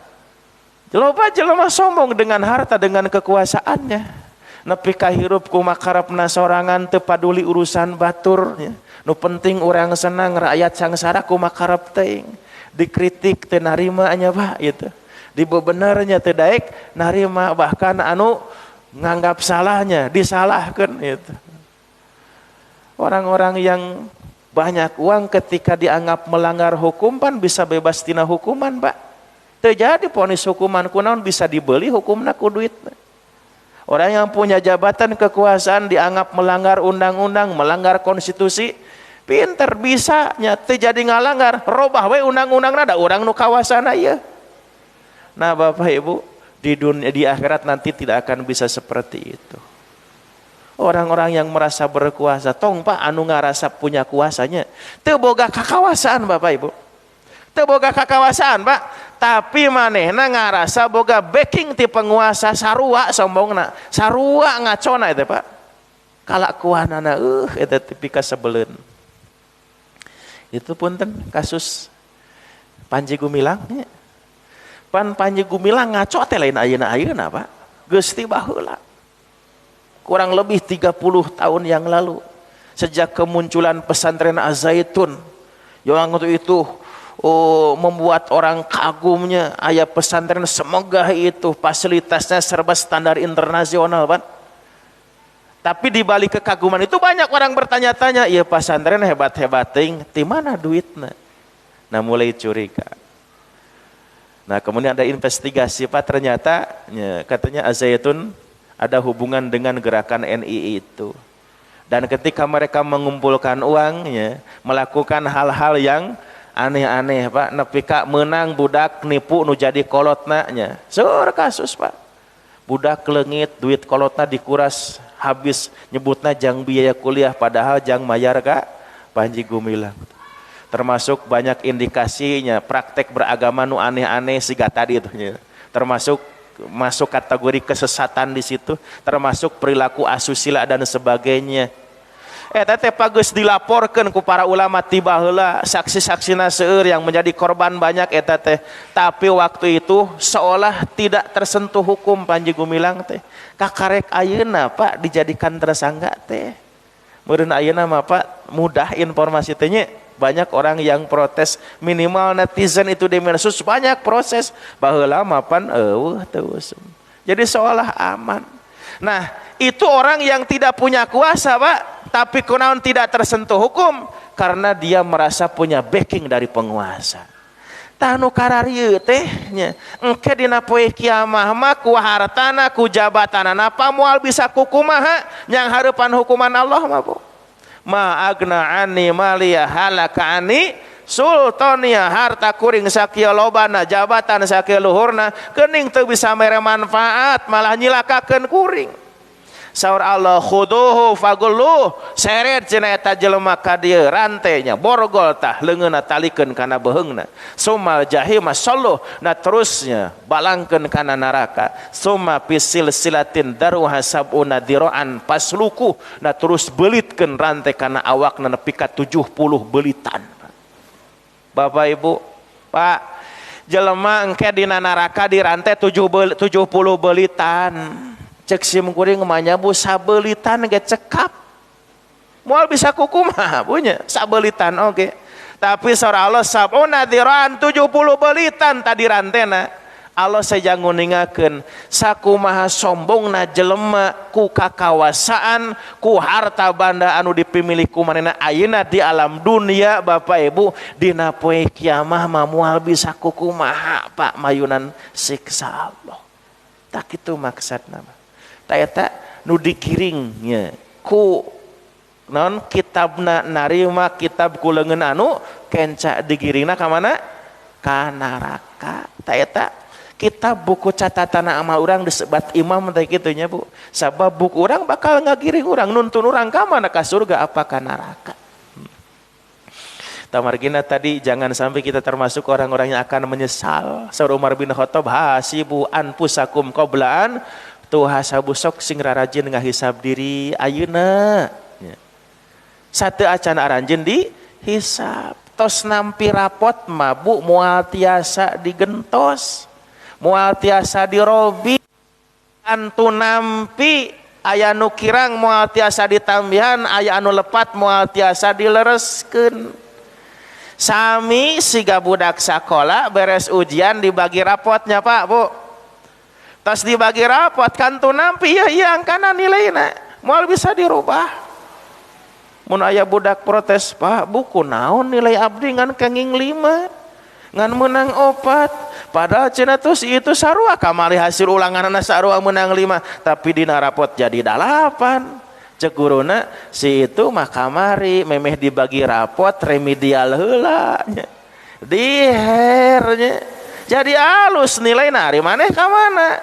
loba jelema sombong dengan harta, dengan kekuasaannya. Nepi ka hirup kumakarepna sorangan teu paduli urusan batur nya. Nu penting urang senang, rakyat sangsara kumakarep teuing. Dikritik teu narima nya Pak gitu. Dibebenernya teu daek narima, bahkan anu nganggap salahnya disalahkeun gitu. Orang-orang yang banyak uang ketika dianggap melanggar hukum pan bisa bebas tina hukuman Pak. Terjadi vonis hukuman kunaon bisa dibeli hukumna ku duitna. Orang yang punya jabatan kekuasaan dianggap melanggar undang-undang, melanggar konstitusi, pinter bisa nya teu jadi ngalanggar, robah we undang-undangna da urang nu kawasana ieu. Nah Bapak Ibu, di dunia di akhirat nanti tidak akan bisa seperti itu. Orang-orang yang merasa berkuasa, tong Pak anu ngarasa punya kuasanya, teu boga kakawasaan Bapak Ibu. Teu boga kakawasaan Pak, tapi manehna ngarasa boga backing ti penguasa, sarua sombongna, sarua ngacona eta Pak. Kalakuanana eta tipika sebeleun. Itu punten kasus Panji Gumilang nya. Pan Panji Gumilang ngaco teh lain ayeuna-ayeuna Pak. Geus ti baheula. Kurang lebih 30 tahun yang lalu sejak kemunculan pesantren Al-Zaitun yang waktu itu membuat orang kagumnya, aya pesantren semegah itu, fasilitasnya serba standar internasional Pak. Tapi di balik kekaguman itu banyak orang bertanya-tanya, iya pesantren hebat-hebat ting, di mana duitnya? Nah mulai curiga. Nah kemudian ada investigasi Pak, ternyata ya, katanya Al-Zaytun ada hubungan dengan gerakan NII itu. Dan ketika mereka mengumpulkan uang ya, melakukan hal-hal yang aneh-aneh Pak, nepi ka menang budak nipu nu jadi kolotna nya. Seur kasus Pak. Budak leungit duit kolotna dikuras habis, nyebutna jang biaya kuliah padahal jang mayar ka Panji Gumilang. Termasuk banyak indikasinya praktek beragama nu aneh-aneh siga tadi itu nya. Termasuk masuk kategori kesesatan di situ, termasuk perilaku asusila dan sebagainya. Eta teh geus dilaporkeun ku para ulama tiba heula, saksi-saksina seueur yang menjadi korban banyak eta teh. Tapi waktu itu seolah tidak tersentuh hukum Panji Gumilang teh. Kakarek ayeuna Pak dijadikan tersangka teh. Meureun ayeuna mah Pak mudah informasi teh nya. Banyak orang yang protes, minimal netizen itu di medsos banyak proses. Baheula mah pan eueuh teu usum. Jadi seolah aman. Nah, itu orang yang tidak punya kuasa, Pak, tapi kunaon tidak tersentuh hukum karena dia merasa punya backing dari penguasa. Tah nu kararieu teh nya, engke dina poe kiamah mah ku hartana ku jabatanana apa moal bisa kukumaha nyang hareupan hukuman Allah mah Bu. Ma agna ani maliya halaka ani sultania, harta kuring sakieu lobana, jabatan sakieu luhurna, geuning teu bisa mere manfaat malah nyilakakeun kuring. Saur Allah khuduhu fagulluh, seret cenah eta jelema ka dieu rantainya borgol tah leungeunna talikeun kana beheungna, sumal jahima salluh, nah terusnya balangkeun kana neraka, summa fisil silatin daruha sabuna diraan pasluku, nah terus belitkeun rantai kana awakna nepi ka 70 belitan. Bapak Ibu, Pak, jelema engke dina neraka dirantai 70 belitan. Cek sim kuring mah nyabu sabelitan ge cekap. Moal bisa kukumaha punya sabelitan oge. Tapi saur Allah sabuna diraan 70 belitan tadi rantena. Allah saja nguningakeun sakumaha sombongna jelema ku kakawasaan ku harta banda anu dipimilih ku manehna ayeuna di alam dunia Bapak Ibu dina poe kiamah mah moal bisa kukumaha Pak mayunan siksa Allah. Tak kitu maksudna mah. Ta eta nu dikiringnya ku naon kitabna narima kitab ku leungeun anu kenca digiringna ka mana? Ka neraka. Ta eta kitab buku catatan amal urang disebat imam teh kitu nya Bu. Sabab buku urang bakal ngagiring urang nuntun urang ka mana, ka surga apa ka neraka. Tamargina tadi jangan sampai kita termasuk orang-orang yang akan menyesal. Saur Umar bin Khattab hasibu anfusakum qablaan tuhasabu, sok sing rarajin ngahisab diri ayeuna. Satu acan aranjeun dihisab. Tos nampi rapot mah Bu moal tiasa digentos, moal tiasa dirobi, antu nampi aya nu kirang moal tiasa ditambihan, aya anu lepat moal tiasa dilereskeun. Sami siga budak sakola beres ujian dibagi rapotnya Pak Bu. Tos dibagi rapot kantu nampi iya iya angkana nilaina moal bisa dirubah. Mun aya budak protes, Pak buku naon nilai abdi ngan kenging 5 ngan menang 4, padahal cenah tuh si itu sarua kamari hasil ulanganna sarua menang 5 tapi dina rapot jadi 8. Cek guruna si itu mah kamari memeh dibagi rapot remedial heula nya dihernya jadi alus nilai ari maneh ka mana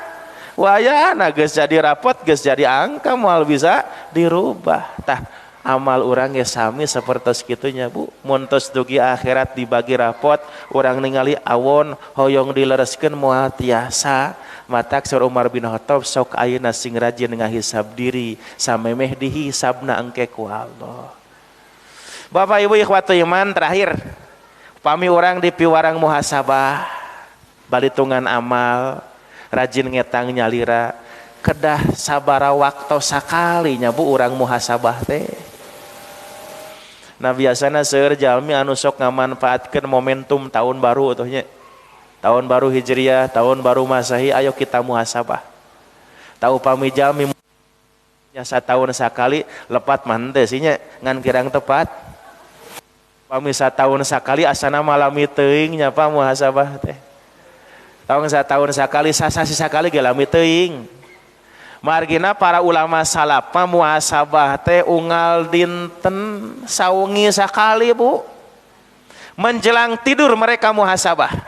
wayahna geus jadi rapot geus jadi angka moal bisa dirubah. Tah amal urang ge sami sapertos kitu nya Bu, mun tos dugi akhirat dibagi rapot urang ningali awon hoyong dilereskeun moal tiasa. Matak saur Umar bin Khattab sok ayeuna sing rajin ngahisab diri samemeh dihisabna engke ku Allah. Bapak Ibu ikhwatu iman, terakhir pami urang dipiwarang muhasabah balitungan amal rajin ngetang nyalira kedah sabara waktu sakali nya Bu urang muhasabah teh. Nah biasana seueur jalmi anu sok ngamanfaatkeun momentum tahun baru tuh nya. Tahun baru Hijriah, tahun baru Masehi, ayo kita muhasabah. Tahu pami jalmi nya satahun sakali lepat mah henteu sih nya ngan kirang tepat. Pami satahun sakali asana malami teuing nya Pak muhasabah teh. Tong satahun sakali sasasi sakali ge lami teuing. Margina para ulama salaf mah muhasabah teh unggal dinten sawengi sakali Bu. Menjelang tidur mereka muhasabah.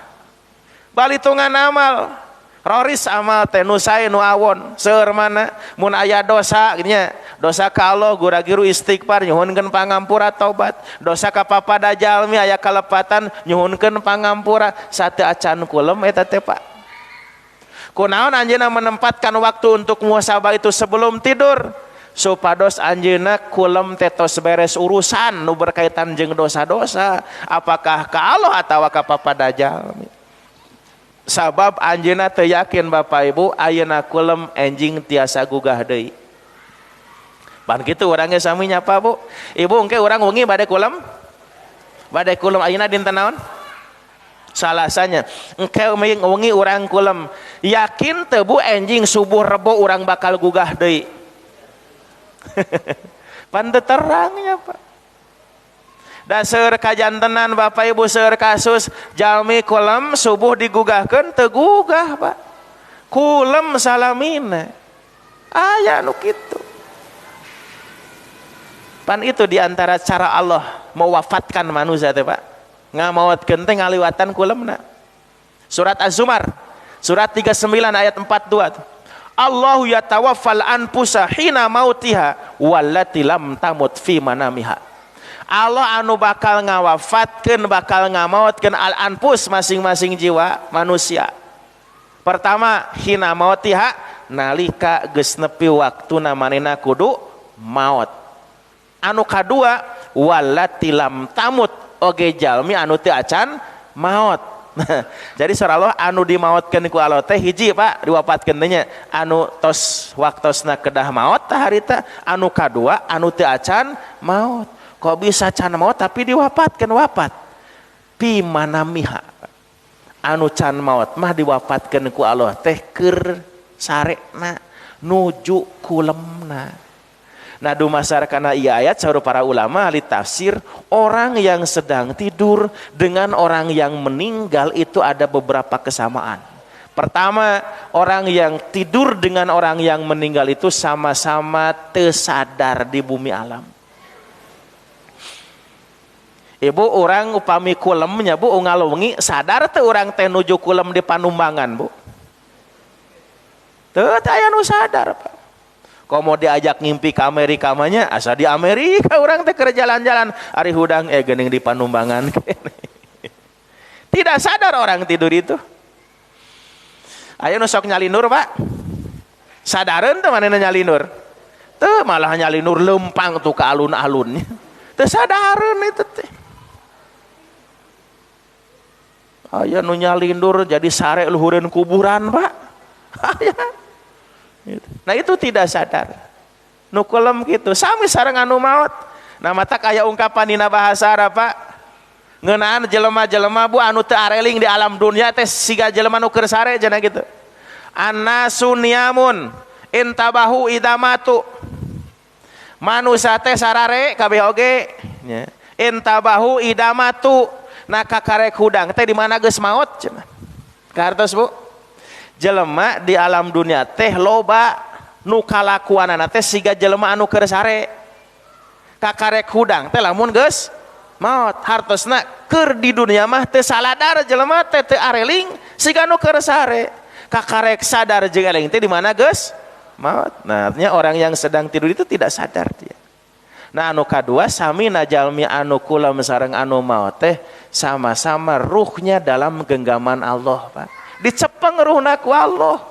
Balitungan amal, roris amal teh nu sae nu awon, seueur mana mun aya dosa nya, dosa ka Allah gura-giru istighfar nyuhunkeun pangampura tobat, dosa ka papada jalmi aya kalepatan nyuhunkeun pangampura sateu acan kulem eta teh Pak. Kunaon anjeunna menempatkan waktu untuk muhasabah itu sebelum tidur supados anjeunna kulem teh tos beres urusan nu berkaitan jeung dosa-dosa, apakah ka Allah atawa ka papada jalmi. Sabab anjeunna teu yakin Bapak Ibu ayeuna kulem enjing tiasa gugah deui. Pan kitu urang ge sami nya Pak Bu. Ibu engke urang wengi bade kulem? Bade kulem ayeuna dinten naon? Salasanya. Engke wengi urang kulem. Yakin teu Bu enjing subuh rebo urang bakal gugah deui? Pan teu terang nya Pak. Da seueur kajantenan Bapak Ibu seueur kasus jalmi kulem subuh digugahkeun teu gugah Pak. Kulem salamina. Aya nu kitu. Pan itu diantara cara Allah mewafatkan manusia teh Pak. Ngamaotkeun teh ngaliwatan kulemna. Surat Az-Zumar surat 39 ayat 42. Allahu yatawaffal anfusa hina mautiha wallati lam tamut fi manamiha. Allah anu bakal ngawafatkeun bakal ngamaotkeun al anfus masing-masing jiwa manusia. Pertama hina mautiha nalika geus nepi waktuna manehna kudu maot. Anu kadua wallati lam tamut oge jalmi anu teu acan maot. Jadi surah Allah anu dimaotkeun ku Allah teh hiji Pak diwafatkeun teh nya anu tos waktosna kedah maot tah harita, anu kadua anu teu acan maot. Kok bisa can maot tapi diwafatkeun wafat? Pi manamiha. Anu can maot mah diwafatkeun ku Allah teh keur sarekna nuju kulemna. Nah dumasar kana ieu ayat saur para ulama ahli tafsir, orang yang sedang tidur dengan orang yang meninggal itu ada beberapa kesamaan. Pertama, orang yang tidur dengan orang yang meninggal itu sama-sama tersadar di bumi alam. Ibu orang upami kulemnya Bu unggal wengi sadar teu urang teh nuju kulem di Panumbangan Bu. Teu aya nu sadar Pak. Komo diajak ngimpi ke Amerika mah asa di Amerika orang teh keur jalan-jalan ari hudang geuning di Panumbangan. Tidak sadar orang tidur itu. Aya nu sok nyalinur Pak. Sadareun teu manehna nyalinur? Teu malah nyalinur lempang tuh ke alun-alun. Teu sadareun itu teh. Aya nu nyalindur jadi sare luhureun kuburan Pak. Aya. Nah itu tidak sadar. Nu kulem gitu sami sareng anu maot. Nah matak aya ungkapan dina bahasa Arab Pak. Ngeunaan jelema-jelema Bu anu teu areling di alam dunia teh siga jelema nu keur sare cenah gitu. Annasu niyamun intabahu idamatu. Manusia teh sarare kabeh oge nya. Intabahu idamatu. Nah kakarek hudang teh di mana geus maot cenah. Kahartos Bu? Jelema di alam dunia teh loba nu kalakuanana teh siga jelema anu keur sare. Kakarek hudang teh lamun geus maot hartosna keur di dunia mah teu saladar jelema teh teu areling siga nu keur sare. Kakarek sadar jeung eling teh di mana geus maot. Nah, artinya orang yang sedang tidur itu tidak sadar dia. Nah anu kadua sami najalmi anu kulem sareng anu maot teh sama-sama ruhnya dalam genggaman Allah Pak. Dicepeng ruhna ku Allah.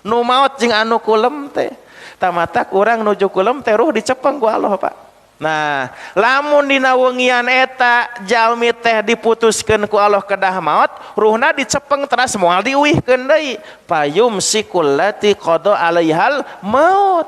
Nu maot jeung anu kulem teh. Tamatak urang nuju kulem teh ruh dicepeng ku Allah Pak. Nah, lamun dina wengian eta jalmi teh diputuskeun ku Allah kedah maot, ruhna dicepeng teras moal diuihkeun deui. Payumsikul lati qada alaihal maut.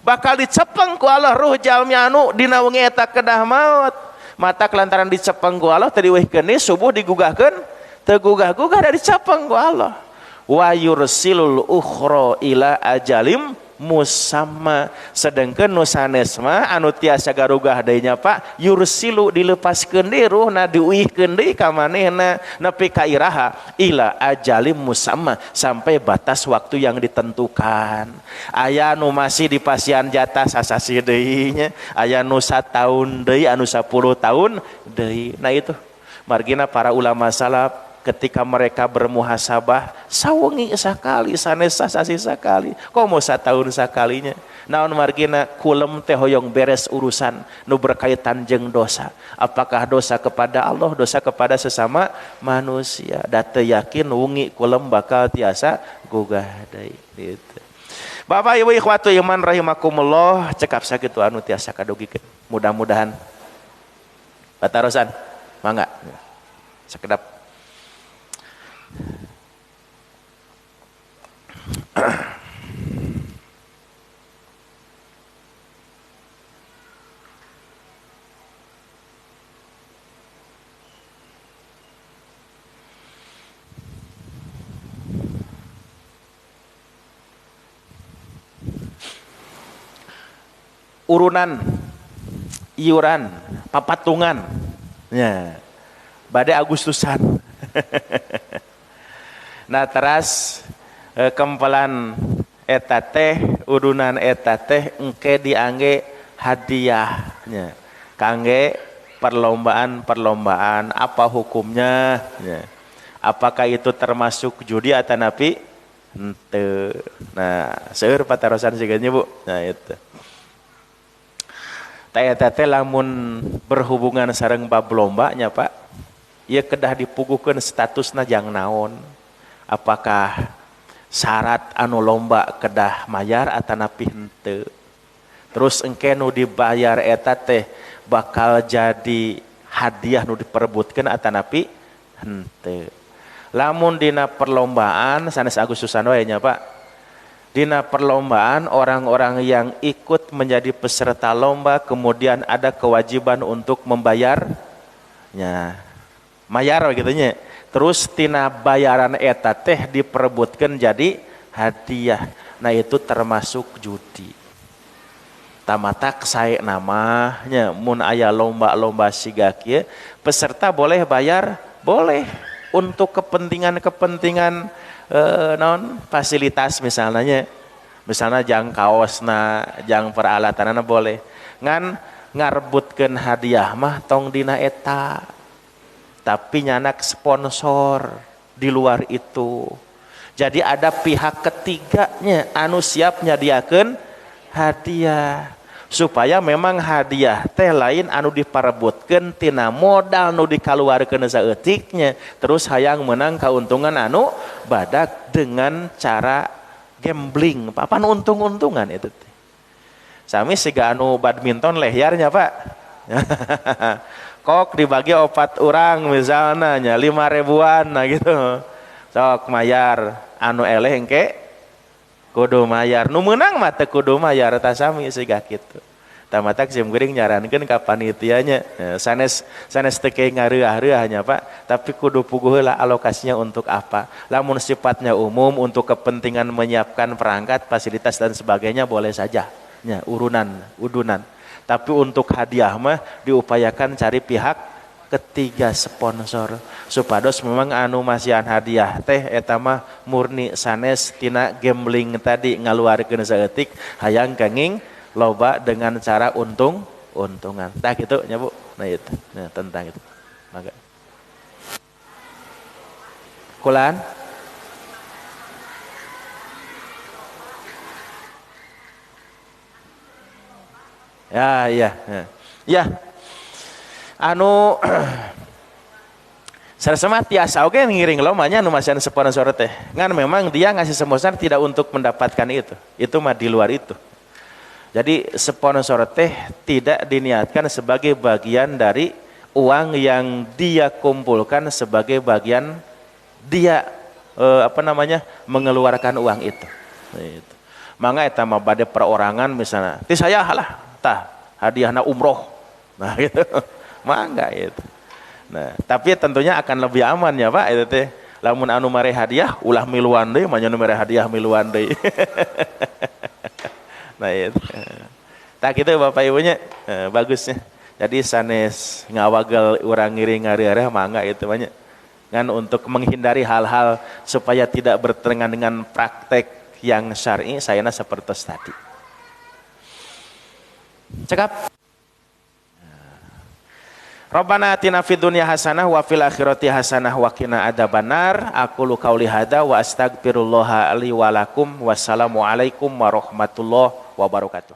Bakal dicepeng ku Allah ruh jalmi anu dina wengi eta kedah maot. Mata kelantaran dicepeng ku Allah teh diuihkeun subuh digugahkeun, teu gugah-gugah da dicepeng ku Allah. Wa yursilul ukhra ila ajalim musamma. Sedengkeun nu sanes mah anu tiasa garugah deui nya Pak, yursilu dilepaskeun deui ruhna, diuihkeun deui ka manehna nepi ka iraha ila ajalim musamma, sampai batas waktu yang ditentukan. Aya nu masih di pasian jatah sasasih deui nya, aya nu sataun deui, anu 10 tahun deui. Nah itu margina para ulama salaf ketika mereka bermuhasabah sawengi sakali sanes sasasi sakali, komo satahun sakalinya. Naon margina kulem teh hoyong beres urusan nu berkaitan jeung dosa, apakah dosa kepada Allah, dosa kepada sesama manusia. Da teu yakin wengi kulem bakal tiasa gugah deui gitu. Bapak Ibu ikhwatu iman rahimakumullah, cekap sakitu anu tiasa kadugikeun. Mudah-mudahan patarosan mangga sakedap. Urunan, iuran, papatungan, ya, bade Agustusan. Nah teras kempelan eta teh, urunan eta teh engke diangge hadiahnya, kangge perlombaan-perlombaan. Apa hukumnya? Ya. Apakah itu termasuk judi atau napi? Henteu. Nah, seueur patarosan siganya Bu. Nah itu. Eta teh lamun berhubungan sareng bab lomba nya Pak, ieu kedah dipuguhkeun statusna jang naon. Apakah syarat anu lomba kedah mayar atanapi henteu. Terus engke nu dibayar eta teh bakal jadi hadiah nu diperebutkeun atanapi henteu. Lamun dina perlombaan sanes Agustusan wae nya Pak. Dina perlombaan orang-orang yang ikut menjadi peserta lomba kemudian ada kewajiban untuk membayarnya. Mayar gitu nya. Terus tina bayaran eta teh diperebutkan jadi hadiah. Nah itu termasuk judi. Tamatak sae namanya mun aya lomba-lomba siga kieu, peserta boleh bayar, boleh untuk kepentingan-kepentingan non fasilitas misalnya, misalnya jang kaosna, jang peralatanana boleh. Ngan ngarbutkeun hadiah mah tong dina eta. Tapi nyanak sponsor di luar itu. Jadi ada pihak ketiganya anu siap nyadiakeun hadiah supaya memang hadiah teh lain anu diparebutkeun tina modal nu dikaluarkeun saeutiknya terus hayang menang kauntungan anu badak dengan cara gambling. Papan untung-untungan itu teh. Sami siga anu badminton lehyarnya Pak. Kok dibagi 4 orang misalnya nya 5 ribuan nah gitu. Sok mayar anu eleh engke kudu mayar. Nu meunang mah teu kudu mayar tah sami siga kitu. Tamatak sim geuring nyarankeun ka panitianya. Sanes sanes teu ke ngareureuh-reuh nya Pak, tapi kudu puguh heula alokasinya untuk apa. Lamun sifatnya umum untuk kepentingan menyiapkan perangkat, fasilitas dan sebagainya boleh saja nya urunan, udunan. Tapi untuk hadiah mah diupayakan cari pihak ketiga sponsor supados memang anu masihan hadiah teh eta mah murni sanes tina gambling tadi ngaluarkeun saeutik hayang kenging loba dengan cara untung-untungan. Tah kitu nya Bu. Nah itu. Nah tentang itu. Mangga. Kulan. Ya, iya, ya. Ya. Anu saresema tiasa oge ngiring lombanya anu masihan sponsor teh. Ngan memang dia ngasih sponsor tidak untuk mendapatkan itu. Itu mah di luar itu. Jadi sponsor teh tidak diniatkan sebagai bagian dari uang yang dia kumpulkan sebagai bagian dia mengeluarkan uang itu. Nah, itu. Mangga eta mah bade perorangan misalnya. Ti saya lah tah hadiahna umroh. Nah gitu. Mangga itu. Nah, tapi tentunya akan lebih aman ya Pak itu teh. Lamun anu mere hadiah ulah miluan deui, manya nu mere hadiah miluan deui. Nah itu. Tah kitu Bapak Ibunya, bagusnya. Jadi sanes ngawagel urang ngiring ngareureuh mangga itu banyak. Ngan untuk menghindari hal-hal supaya tidak bertentangan dengan praktek yang syar'i, sayana seperti tadi. Cekap. Rabbana atina fid dunya hasanah wa fil akhirati hasanah wa qina adzabannar. Aqulu qauli hadza wa astaghfirullaha li wa lakum. Wassalamualaikum warahmatullahi wabarakatuh.